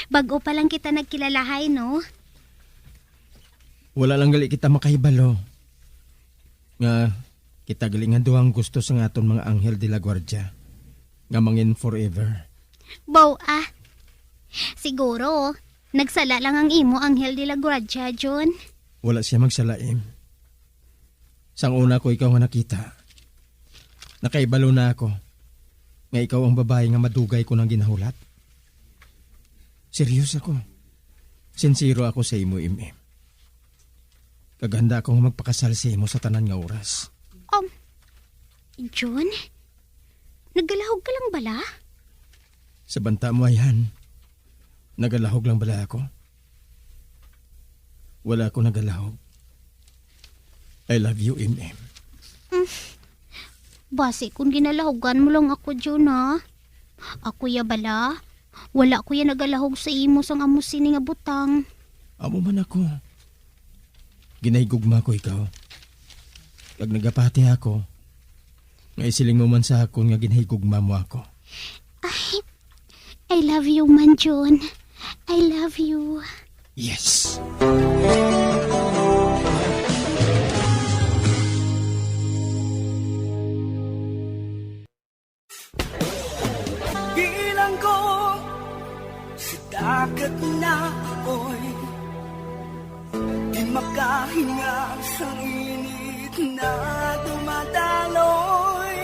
Bag-o pa lang kita nagkilalahay, no? Wala lang gali kita makahibalo nga kita gali nga duhang gusto sa aton mga anghel de la guardia nga mangin forever. Baw, ah. Siguro, nagsala lang ang imo anghel de la guardia, Jun. Wala siya magsala, Em. Sang una ko ikaw nga nakita, nakaibalo na ako nga ikaw ang babayi nga madugay ko nang ginahulat. Seryos ako. Sinsero ako sa imo, Em. Kag handa ako nga magpakasal sa imo sa tanan nga oras. Um, Jun, naggalahog ka lang bala? Sa banta mo, Ayhan, nagalahog lang bala ako? Wala ako nagalahog. I love you, M M. Mm. Basi kung ginalahogan mo lang ako, Jun, ha? Ako ya bala? Wala ko ya nagalahog sa imo sang amo sini nga butang. Amo man ako. Ginahigugma ko ikaw. Kag nagapati ako nga isiling mo man sa akon nga ginahigugma mo ako. Ay, I love you man, Jun. I love you. Yes. Bilang ko sa dagat na apoy, di makahinga sa init na dumadaloy.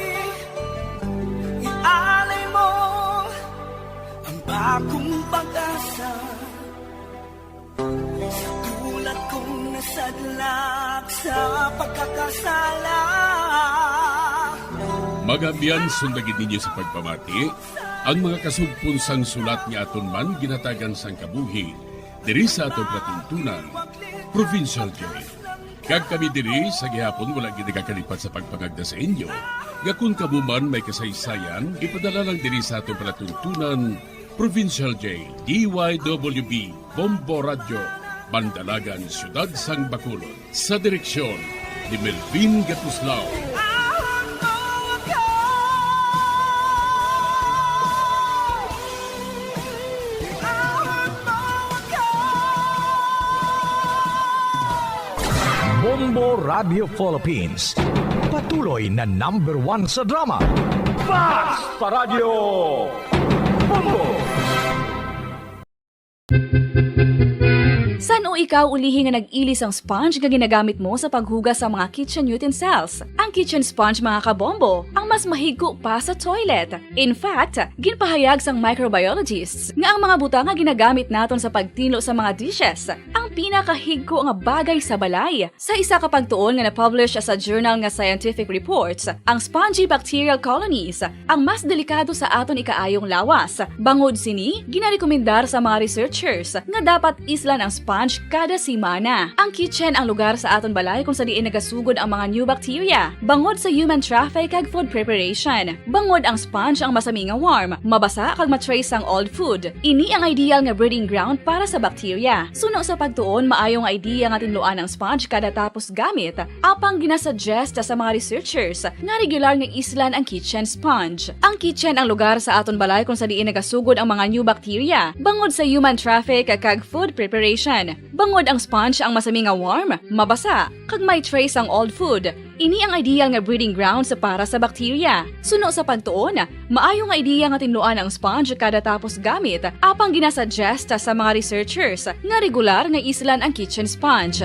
Ialay mo ang bagong pag-asa sa tulad kong nasadlak sa pagkakasala. Mga abyan, sunda gid ninyo sa pagpamati ang mga kasugpon sang sulat nga aton man ginhatagan sang kabuhi diri sa aton palatuntunan, Provincial J. Kag kami diri sa gihapon wala gid nagakalipat sa pagpangagda sa inyo nga kon kamo man may kasaysayan, ipadala lang diri sa aton palatuntunan, Provincial J, D Y W B, Bombo Radyo, Bandalagan, Siyudad sang Bacolod. Sa direksyon ni Melvin Gatuslao. Bombo Radio Philippines, patuloy na number one sa drama. Fast Paradyo! Bombo! Ikaw ulihi nga nag-ili sang sponge nga ginagamit mo sa paghugas sa mga kitchen utensils. Ang kitchen sponge, mga kabombo, ang mas mahigko pa sa toilet. In fact, ginpahayag sang microbiologists nga ang mga butang nga ginagamit naton sa pagtinlo sa mga dishes ang pinakahigko nga bagay sa balay. Sa isa ka pagtuon nga na-publish sa journal nga Scientific Reports, ang spongy bacterial colonies ang mas delikado sa aton ikaayong lawas. Bangod sini, ginarekomendar sa mga researchers nga dapat islan ang sponge kada semana. Ang kitchen ang lugar sa aton balay kung sa diin nagasugod ang mga new bacteria, bangod sa human traffic kag food preparation. Bangod ang sponge ang masami nga warm, mabasa kag ma-trace sang old food. Ini ang ideal nga breeding ground para sa bacteria. Suno sa pagtuon, maayo nga idea nga tinluan ang sponge kada tapos gamit, apang ginasuggest sa mga researchers nga regular nga islan ang kitchen sponge. Ang kitchen ang lugar sa aton balay kung sa diin nagasugod ang mga new bacteria, bangod sa human traffic kag food preparation. Bangod ang sponge ang masami nga warm, mabasa, kag may trace ang old food. Ini ang ideal nga breeding grounds para sa bacteria. Suno sa pagtuon, maayo nga ideya nga tinluan ang sponge kada tapos gamit, apang ginasuggest sa mga researchers nga regular nga islan ang kitchen sponge.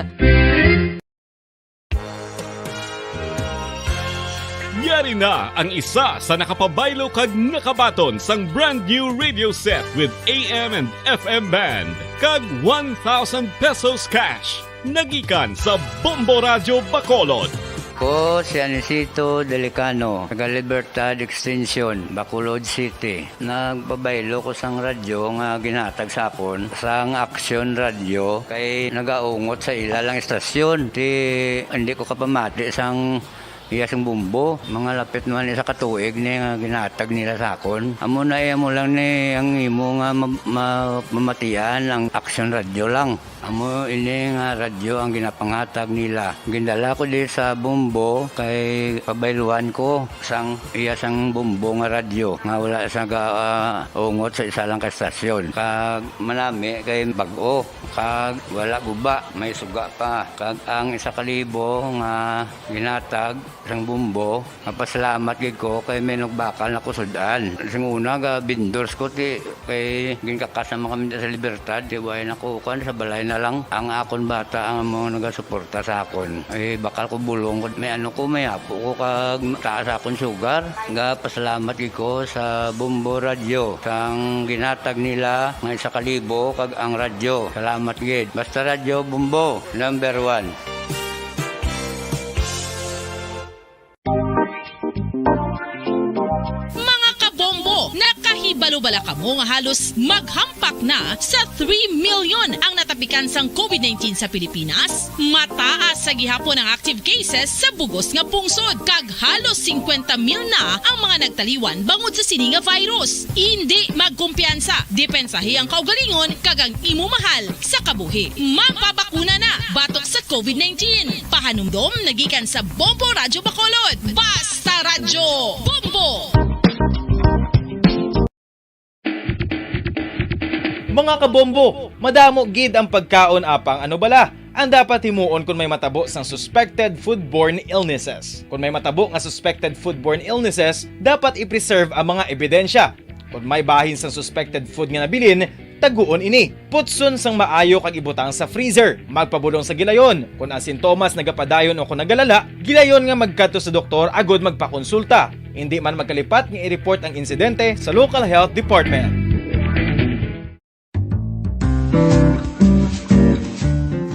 Yari na ang isa sa nakapabaylo kag nakabaton sang brand new radio set with A M and F M band kag one thousand pesos cash. Nagikan sa Bombo Radyo Bacolod. Ko si Anisito Delicano, taga Libertad Extension, Bacolod City. Nagpabaylo ko sang radyo nga ginhatag sa akon sang Action Radio kay nagaungot sa ila lang istasyon. Ti hindi ko kapamati sang iya sang bumbo. Mga lapit man isa ka tuig ni nga ginhatag nila sa akon. Amo na iya mo lang ni ang imo nga ma- ma- mamatian ang Action Radio lang. Amo ini nga radyo ang ginapanghatag nila. Gindala ko di sa Bombo kay pabayluan ko sang iya sang Bombo nga radyo nga wala sa ga ah, ungot sa isa lang ka estasyon. Kag manami kay bag-o kag wala guba, may suga pa. Kag ang isa ka libo nga ginatag sang Bombo, mapasalamat gid ko kay may nagbakal na ko sud-an. Sing una ga vendors ko ti kay ginkakas naman kami sa Libertad, ti way na ko kuan sa balay na lang. Ang akon bata ang mga nagasuporta sa akon. Ay bakal ko bulong ko, may ano ko, may apo ko kag taas akon sugar. Ga pasalamat gid ko sa Bombo Radyo sang ginatag nila nga isa ka libo kag ang radyo. Salamat gid. Basta Radyo Bombo, number one. Mga kabombo, nakahibalo bala kamo nga halos maghampak na sa three million ang natapikan sang COVID nineteen sa Pilipinas? Mataas sa gihapon ang active cases sa bugos nga pungsod, kag halos singkwenta mil na ang mga nagtaliwan bangod sa sini nga virus. Indi magkumpiyansa, depensahi ang kaugalingon kag ang imo mahal sa kabuhi. Magpabakuna na batok sa COVID nineteen. Pahanumdom nagikan sa Bombo Radyo Bacolod. Basta Radyo Bombo! Mga kabombo, madamo gid ang pagkaon apang ano bala ang dapat himuon kon may matabo sang suspected foodborne illnesses. Kon may matabo nga suspected foodborne illnesses, dapat i-preserve ang mga ebidensya. Kon may bahin sang suspected food nga nabilin, taguon ini. Putson sang maayo kag ibutang sa freezer. Magpabulong sa gilayon. Kon ang sintomas nagapadayon o kon nagalala, gilayon nga magkadto sa doktor agud magpakonsulta. Indi man magkalipat nga i-report ang insidente sa local health department.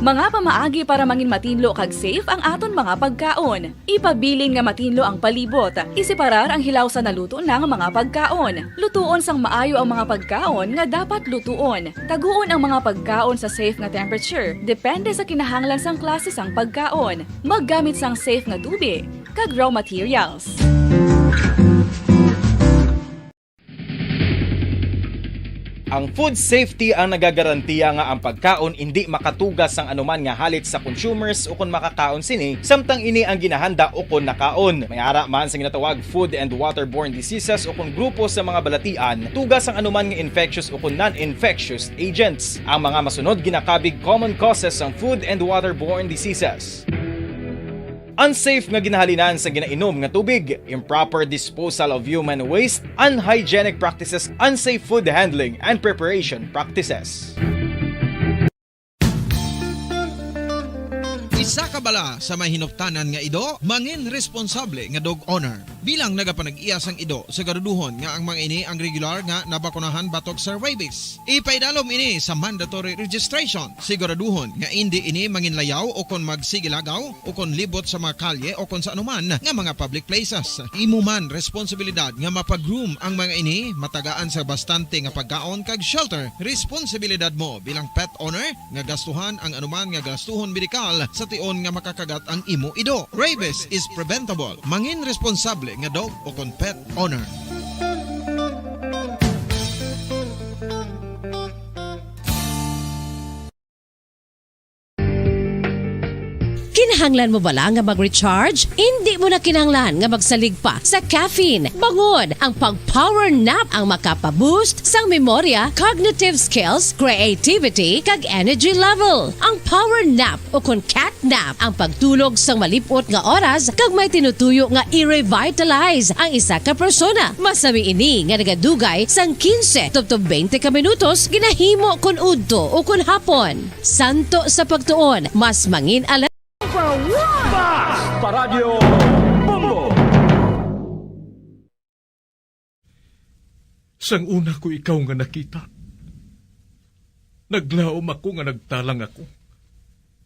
Mga pamaagi para mangin matinlo kag safe ang aton mga pagkaon. Ipabilin nga matinlo ang palibot. Iseparar ang hilaw sa naluto na nga mga pagkaon. Lutuon sang maayo ang mga pagkaon nga dapat lutuon. Taguon ang mga pagkaon sa safe nga temperature, depende sa kinahanglan sang klase sang pagkaon. Maggamit sang safe nga tubi kag raw materials. Ang food safety ang nagagarantiya nga ang pagkaon indi makatugas sang anuman nga halit sa consumers ukon makakaon sini, samtang ini ang ginahanda ukon nakaon. May ara man sa ginatawag food and waterborne diseases ukon grupo sa mga balatian, tugas sang anuman nga infectious ukon non-infectious agents. Ang mga masunod ginakabig common causes sang food and waterborne diseases. Unsafe nga ginahalinan sa ginainom nga tubig, improper disposal of human waste, unhygienic practices, unsafe food handling and preparation practices. Isa ka bala sa may hinuptanan nga ido, mangin responsable nga dog owner. Bilang nagapanag-iya sang ido, siguraduhon nga ang mga ini ang regular nga nabakunahan batok sa rabies. Ipaidalom ini sa mandatory registration. Siguraduhon nga indi ini manginlayaw o kon magsigilagaw o kon libot sa mga kalye o kon sa anuman nga mga public places. Imo man responsibilidad nga mapag-groom ang mga ini, matagaan sa bastante nga pagkaon kag shelter. Responsibilidad mo bilang pet owner nga gastuhan ang anuman nga gastuhon medikal sa tion nga makakagat ang imo ido. Rabies is preventable. Mangin responsable nga dog o kon pet owner. Kinahanglan mo bala nga mag-recharge? Indi mo na kinahanglan nga magsalig pa sa caffeine. Bangod ang pag-power nap ang makapa-boost sang memorya, cognitive skills, creativity, kag energy level. Ang power nap o kon cat nap ang pagtulog sang malip-ot nga oras kag may tinutuyo nga i-revitalize ang isa ka persona. Masami ini nga nagadugay sang quince tubtob twenty ka minutos, ginahimo kon udto o kon hapon. Santo sa pagtuon, mas mangin-alert. Basta Radyo Bombo! Sang una ko ikaw nga nakita, naglaom ako nga nagtalang ako,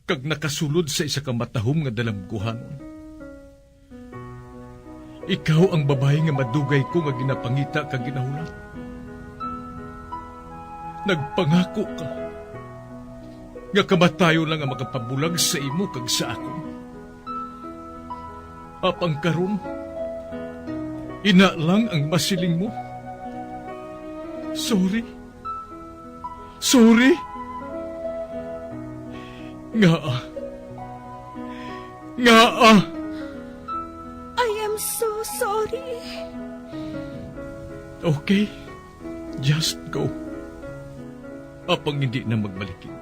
kag nakasulod sa isa ka matahom nga dalamguhanon. Ikaw ang babayi nga madugay ko nga ginapangita kag ginahulat. Nagpangako ka nga kamatayon lang ang makapabulag sa imo kag sa akon. Apang karon, ina lang ang masiling mo. Sorry. Sorry. Ngaa? Ngaa? I am so sorry. Okay. Just go. Apang hindi na magbalikin.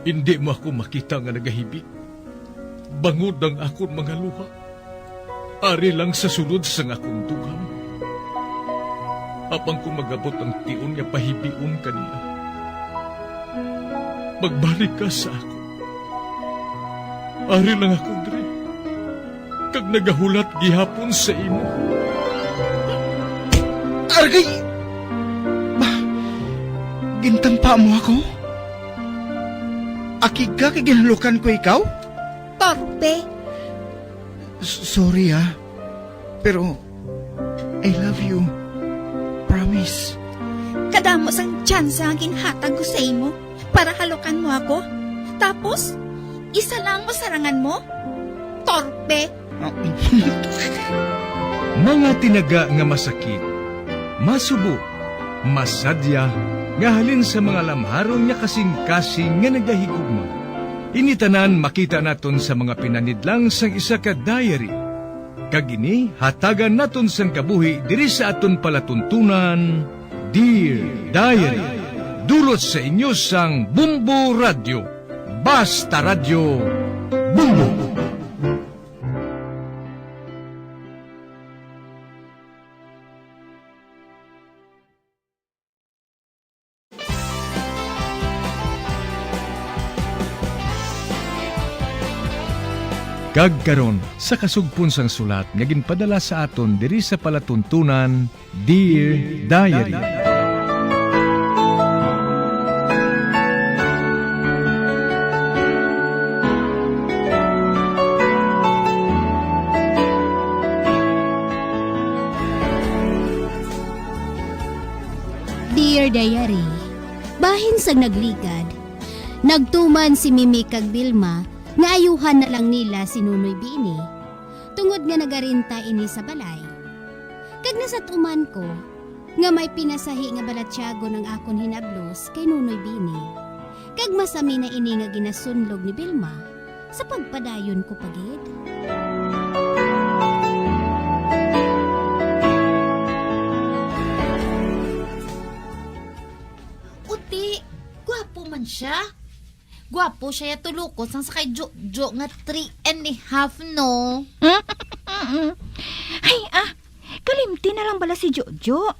Hindi mo ako makita nga nagahibik. Bangod ang akon mga luha. Ari lang sa sulod sang akon dughan. Apang kung mag-abot ang tion nga pahibion ka niya, magbalik ka sa akon. Ari lang ako diri, kag nagahulat gihapon sa imo. Argay! Ba, gintampa mo ako? Akig ka kay ginhalukan ko ikaw? Torpe! S-, sorry, ah. Pero I love you. Promise. Kadamo sang tsansa nga ginhatag ko sa imo para halukan mo ako. Tapos, isa lang ang masarangan mo? Torpe! Mga tinaga nga masakit, masubo, masadya, nga halin sa mga lamharon nga kasing-kasing nga nagahigugma. Ini tanan makita naton sa mga pinanidlang sang isa ka diary. Kag ini hatagan naton sang kabuhi diri sa aton palatuntunan, Dear Diary. Dulot sa inyo sang Bombo Radyo. Basta Radyo, Bombo! Kag karon, sa kasugpon sang sulat nga ginpadala sa aton diri sa palatuntunan, Dear Diary. Dear Diary, bahin sang nagligad, nagtuman si Mimi kag Vilma nga ayuhan na lang nila si Nunoy Bini, tungod nga nagarenta ini sa balay. Kag nasat-uman ko nga may pinasahi nga balatyagon ang akon hinablos kay Nunoy Bini, kag masami na ini nga ginasunlog ni Vilma sa pagpadayon ko pa gid. Uti, gwapo man sia. Gwapo sia ya tulukon sang sa kay Jojo nga three and a half, no? Ay, ah, kalimti na lang bala si Jojo.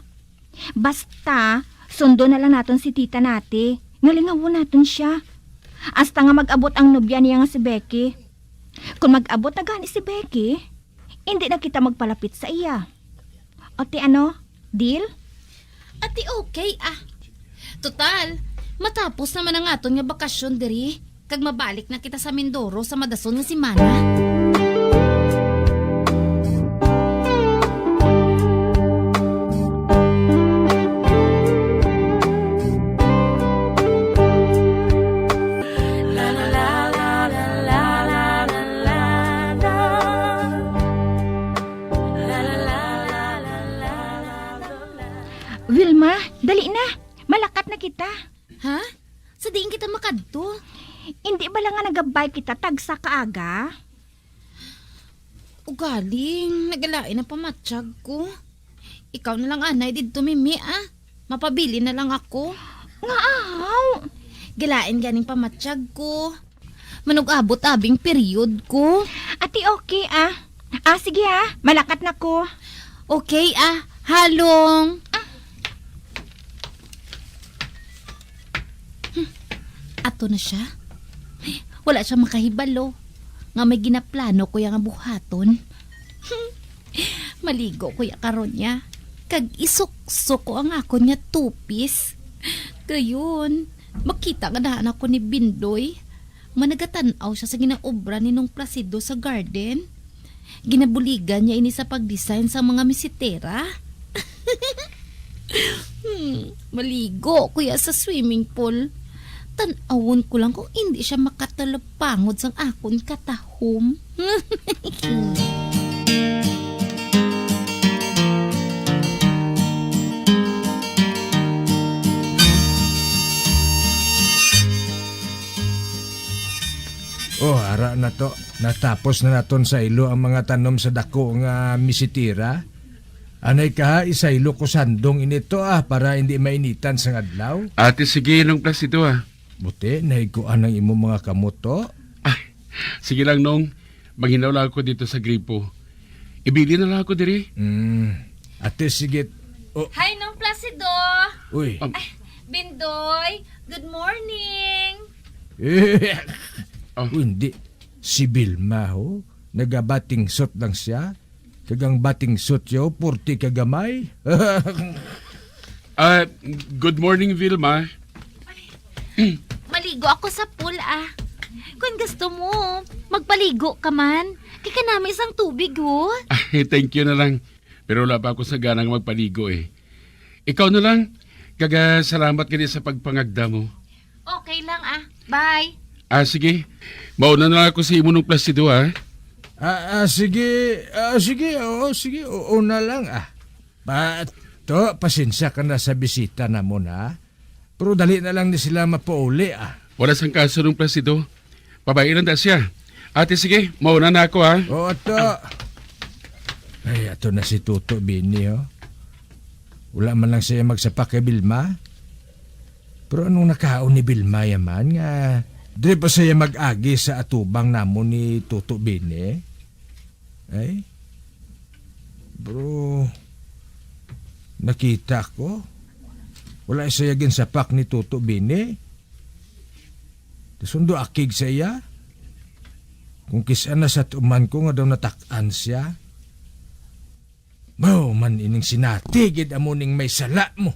Basta, sundo na lang naton si tita nati, nga lingawon naton sia. Hasta nga mag-abot ang nobya niya nga si Becky. Kung mag-abot na gani si Becky, hindi na kita magpalapit sa iya. O ti ano, deal? Ati okay, ah. Total, matapos naman ang aton nga bakasyon diri, kag mabalik na kita sa Mindoro sa madason nga semana. Vilma, dali na. Malakat na kita. Ha? Sa diin kita makadto? Indi bala nga nagabay kita tagsa ka aga? Ugaling, nagalain ang pamatyag ko. Ikaw na lang anay didto, Mimi, ah. Mapabilin na lang ako. Nga aw? Galain ganing pamatyag ko. Manug-abot abing period ko. Ati okay, ah. Ah, sige, ah. Malakat na ko. Okay, ah. Halong. Ah. Hmm. Ato na siya. Wala siya makahibalo nga may ginaplano ko ya nga buhaton. Maligo ko ya karon niya, kag isuksok ko ang akon nga tupis. Gayon, makita nga daan ako ni Bindoy. Managatan-aw siya sa ginaobra ni Nong Placido sa garden. Ginabuligan niya ini sa pag-design sa mga misitera. Hmm, maligo ko ya sa swimming pool. Tan-awon ko lang kung indi siya makatalapangod sang akon katahom. Oh, ara na to. Natapos na naton saylo ang mga tanom sa dako nga misitira. Anay ka, ha, isaylo ko sandong ini to, ah, para hindi mainitan sang adlaw. Ate, sige, Nong Placido, ah. Buti, nahigkuan ang imo mga kamot, to. Ah, sige lang, Nong. Manghinaw lang ako dito sa gripo. Ibili na lang ako diri. Mm. Ate, sige. Oh. Hi, Nong Placido. Uy. Um, Ay, Bindoy, good morning. Eh, Oh. Uy, hindi. Si Vilma, ho. Nagabating suit lang siya. Kag ang bating suit yo, purti ka gamay. Ah, good morning, Vilma. Maligo ako sa pool, ah. Kung gusto mo, magpaligo ka man. Kay kanami sang tubig, ho. Ay, thank you na lang. Pero wala pa ako sa gana nga magpaligo, eh. Ikaw na lang. Kag, ah, salamat gani sa pagpangagda mo. Okay lang, ah. Bye. Ah, sige. Mauna na lang ako sa imo, Nong Placido, ha? Ah, ah, sige. Ah, sige. Oo, sige. Oo na lang, ah. Pa, to, pasensya ka na sa bisita namon, ha? Pero dali na lang ni sila mapauli, ah. Wala sang kaso, Nong Placido. Babayi lang da siya. Ate, sige, mauna na ako, ha? Oo, to. Ah. Ay, ato na si Toto Bini, oh. Wala man lang siya magsapak kay Vilma. Pero anong nakaon ni Vilma yaman nga diri pa siya mag-agi sa atubang namon ni Toto Bini? Ay, bro, nakita ko. Wala siya ginsapak ni Toto Bini. Sundo akig sa iya. Kung kis-a na sa tuman ko nga daw natak-an siya. Mao man ining sinati gid amo ning may sala mo.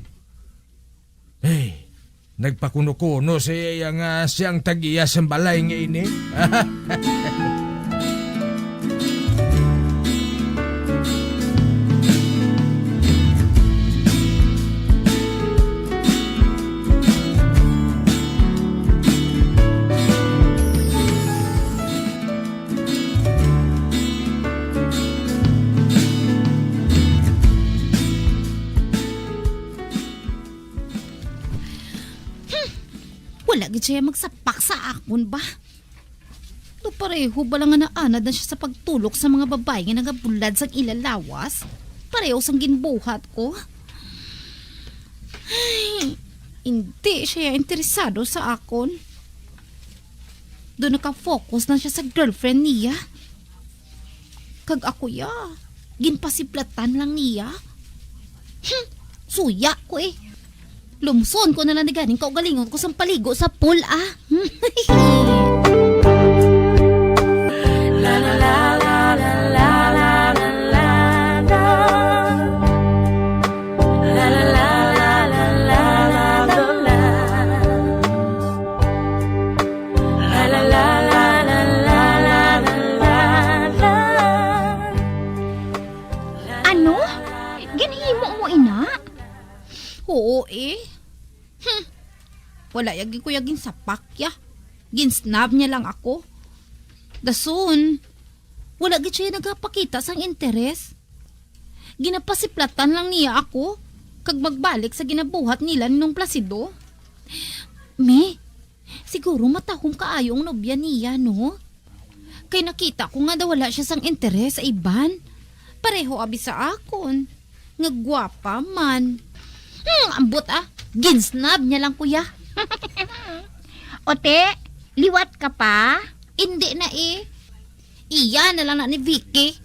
Hey, nagpakuno-kuno sa iya nga siya ang tag-iya sang balay nga ini. Hmm. Wala gid siya magsapak sa akon ba? No pareho bala nga naanad na siya sa pagtulok sa mga babayi nga nagabulad sang ila lawas, pareho sang ginbuhat ko. Ay, hindi siya interesado sa akon. Do naka-focus na siya sa girlfriend niya. Kag ako ya, ginpasiplatan lang niya. Hmm, suya ko eh. Lumson ko na lang ni ganing kaugalingon ko sang paligo sa pool, ah. Ano? Ginhimo mo ina? Oo, eh. Hmm. Wala ya gid ko ya ginsapak ya. Ginsnab niya lang ako. Dason, wala gid siya nagapakita sang interes. Ginapasiplatan lang niya ako kag magbalik sa ginabuhat nila ni Nong Placido. Mi, siguro matahom kaayo ang nobya niya, no? Kay nakita ko nga daw wala siya sang interes sa iban. Pareho abi sa akon, nga gwapa man. Hmm, ambot ah. Ginsnab niya lang, kuya. Ote, liwat ka pa? Indi na eh. Iya na lang na ni Vicky.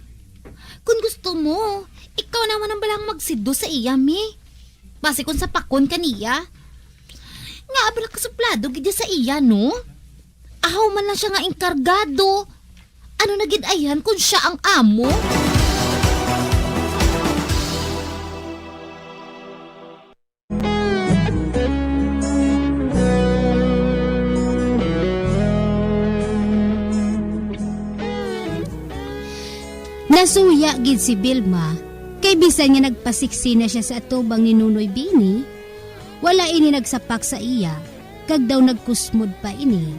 Kung gusto mo, ikaw naman ang balang magsido sa iya, mi. Basi kung sapakon ka niya. Nga abala ka suplado gid sa iya, no? Ahaw man lang siya nga enkargado. Ano na gid ayhan kon siya ang amo? Nasuya gid si Vilma, kay bisan nga nagpasiksi na siya sa atubang ni Nunoy Bini, wala ini nagsapak sa iya, kag daw nagkusmod pa ini.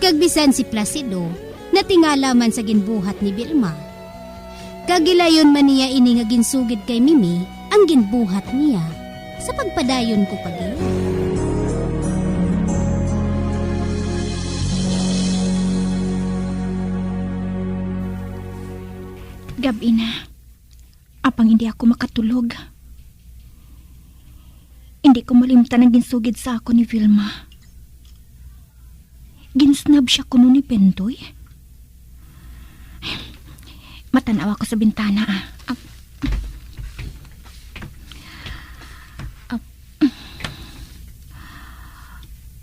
Kag bisan si Placido natingala man sa ginbuhat ni Vilma. Kag gilayon man niya ini nga ginsugid kay Mimi ang ginbuhat niya, sa pagpadayon ko pa gid. Gab-i na. Apang hindi ako makatulog. Hindi ko malimtan ang ginsugid sa ako ni Vilma. Ginsnab siya kuno ni Bendoy. Matanaw ako sa bintana, ah. Ap-, ap-,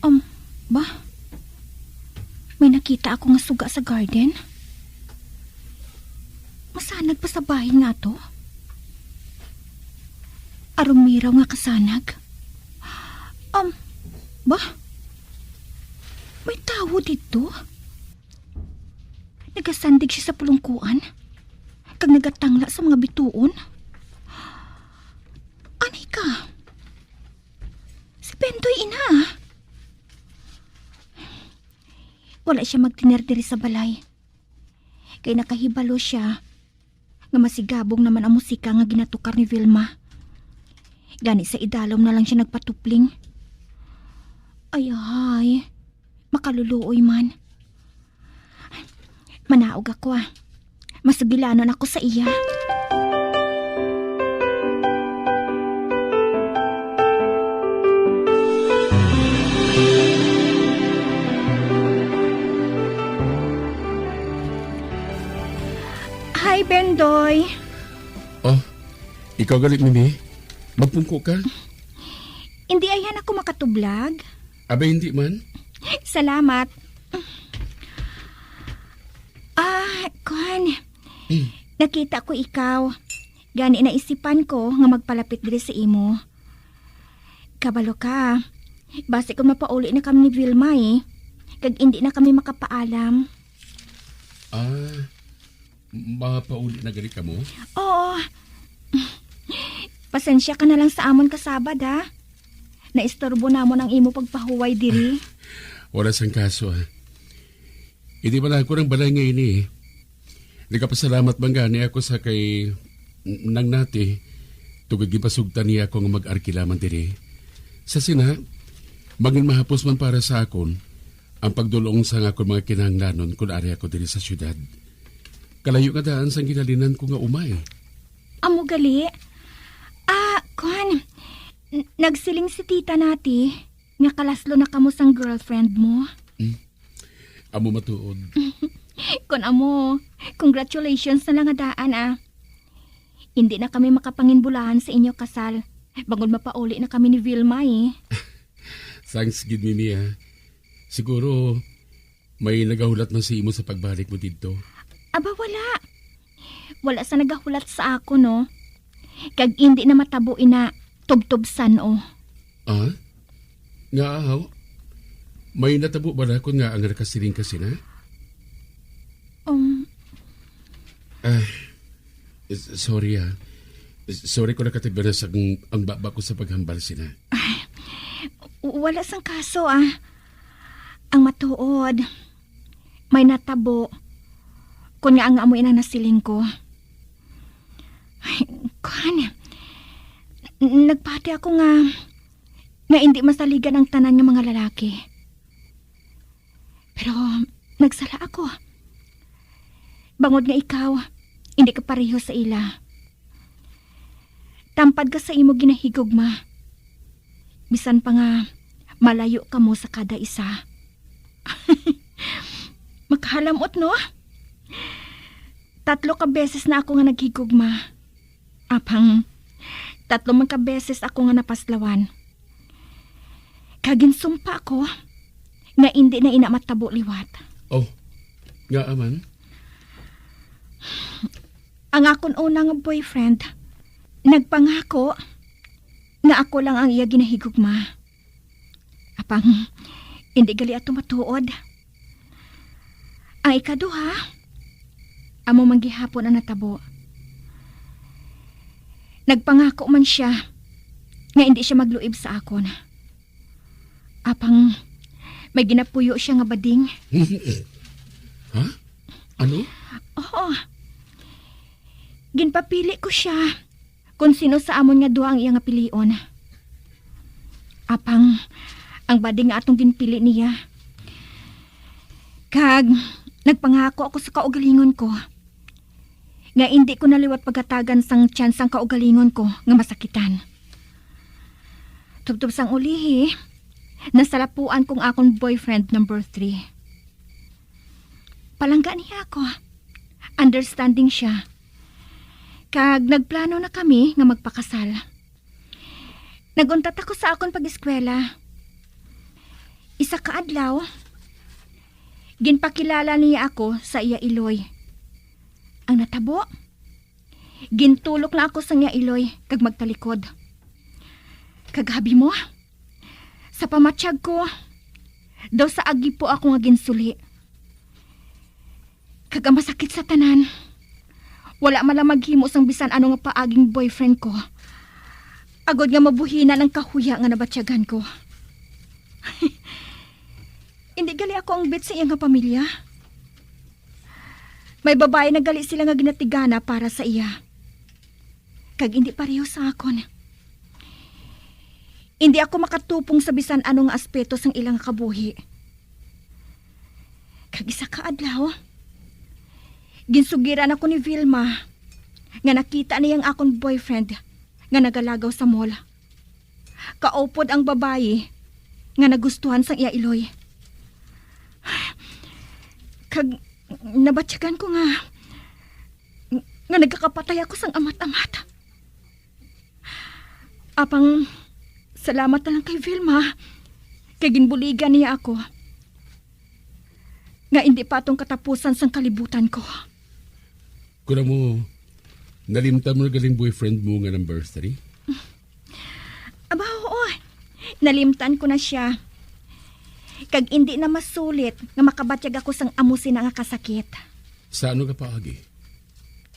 um, ba? May nakita ako nga suga sa garden. Masanag pa sa bahin nga to. Aron miraw nga kasanag. Um, ba? May tawo dito? Nagasandig siya sa pulungkuan, kag nagatangla sa mga bituon. Anay ka? Si Bendoy ina. Wala siya magtener diri sa balay. Kay nakahibalo siya nga masigabong naman ang musika nga ginatukar ni Vilma. Gani sa idalom na lang siya nagpatupling. Ay, ay. Makaluluoy man. Manaog ako, ah. Masugilanon ako sa iya. Hi, Bendoy. Oh, ikaw gali, Mimi? Magpungko ka? Hindi, ayhan ako makatublag. Abay, hindi man. Salamat. Ah, kuan. Hmm. Nakita ko ikaw. Gani naisipan ko nga magpalapit diri sa imo. Kabalo ka. Basi kung mapauli na kami ni Vilma, eh. Kag indi na kami makapaalam. Ah, mapauli na gani kamo? Oo. Pasensya ka na lang sa amon kasabad, ha? Naistorbo namon ang imo pagpahuway diri. Wala sang kaso, ha? Hindi man ako ng balay nga ini, eh. Nagapasalamat man gani ako sa kay Nang Nati, tungod ginpasugtan niya ako nga mag-arkila man diri. Sa sina, mangin mahapos man para sa akon ang pagdulong sa akon mga kinahanglanon kun ari ako diri sa syudad. Kalayo nga daan sang ginhalinan ko nga umay. Amo gali. Ah, kuan, n-, nagsiling si Tita Nati nga kalaslo na kamo sang girlfriend mo. Hmm. Amo matuod. Kon amo, congratulations na lang nga daan, ah. Indi na kami makapanginbulahan sa inyo kasal. Bangod mapauli na kami ni Vilma, eh. Thanks gid, Nini, ah. Siguro may nagahulat man sa imo sa pagbalik mo didto. Aba, wala. Wala sa nagahulat sa ako, no? Kag indi na matabo ina tubtubsan, oh. Ah? Nga, ahaw? May natabo ba nakon nga ang nakasiling ka sina? Um, Ah, s- sorry, ah. S- Sorry ko nakatagbanas ang, ang baba ko sa paghambal sina. W- wala sang kaso, ah. Ang matuod, may natabo. Kun nga ang amo inang nasiling ko. Ay, kuan, n- nagpati ako nga, nga hindi masaligan ang tanan nga mga lalaki. Pero nagsala ako. Bangod nga ikaw, hindi ka pareho sa ila. Tampad ka sa imo ginahigugma. Bisan pa nga malayo kamo sa kada isa. Makahalamot, no? Tatlo ka beses na ako nga naghigugma. Apang, tatlo man ka beses ako nga napaslawan. Kag ginsumpa ako nga indi na ina matabo liwat. Oh, nga man? Ang akon una nga boyfriend nagpangako nga ako lang ang iya ginahigugma. Apang, hindi gali ato matuod. Ang ikaduha, amo man gihapon ang natabo. Nagpangako man siya nga hindi siya magluib sa akon. Apang, may ginapuyo siya nga bading. Ha? Ano? Oo. Ginpapili ko siya kung sino sa amon nga duha ang iya nga pilion. Apang, ang bading nga atong ginpili niya. Kag, nagpangako ako sa kaugalingon ko nga indi ko na liwat paghatagan sang tsansa ang kaugalingon ko nga masakitan. Tubtob sang ulihi, nasalapuan kong akon boyfriend number three. Palangga niya ako. Understanding siya. Kag nagplano na kami nga magpakasal. Nag-untat ako sa akon pag-eskwela. Isa ka adlaw, ginpakilala niya ako sa iya iloy. Ang natabo, gintulok na ako sa iya iloy kag magtalikod. Kag abi mo, sa pamatyag ko, daw sa agipo ako nga ginsuli. Kag ang masakit sa tanan, wala man lang maghimo sang bisan ano nga paaging boyfriend ko, agod nga mabuhinan ang kahuya nga nabatyagan ko. Hindi gali ako ang bet sa iya nga pamilya. May babayi na gali sila nga ginatigana para sa iya. Kag hindi pareho sa akon. Hindi ako makatupong sa bisan ano nga aspeto sang ila nga kabuhi. Kag isa ka adlaw, ginsugiran ako ni Vilma nga nakita niya ang akon boyfriend nga nagalagaw sa mall. Kaupod ang babayi nga nagustuhan sang iya iloy. Kag nabatyagan ko nga, nga nagakapatay ako sang amat-amat. Apang, salamat na lang kay Vilma, kay ginbuligan niya ako nga indi pa atong katapusan sang kalibutan ko. Kuna mo, nalimtan mo na galing boyfriend mo nga number three? Aba, oo. Nalimtan ko na siya. Kag indi na masulit nga makabatyag ako sang amo sina nga kasakit. Sa ano nga paagi?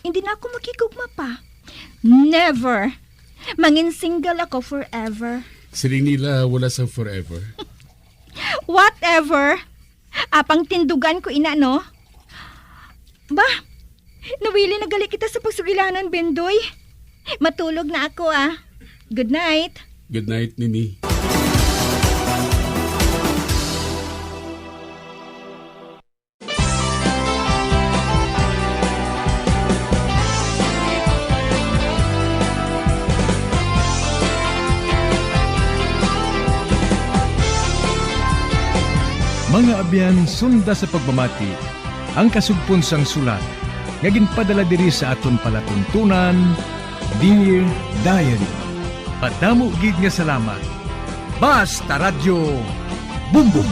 Hindi na ako makigugma pa. Never! Mangin single ako forever. Siling nila, wala sang forever. Whatever! Apang tindugan ko ina, no? Ba, nawili na gali kita sa pagsugilanon, Bendoy. Matulog na ako, ah. Good night. Good night, Nini. Mga abyan, sunda sa pagpamati ang kasugpon sang sulat nga ginpadala diri sa aton palatuntunan, Dear Diary. Madamo gid nga salamat. Basta Radyo Bumbong.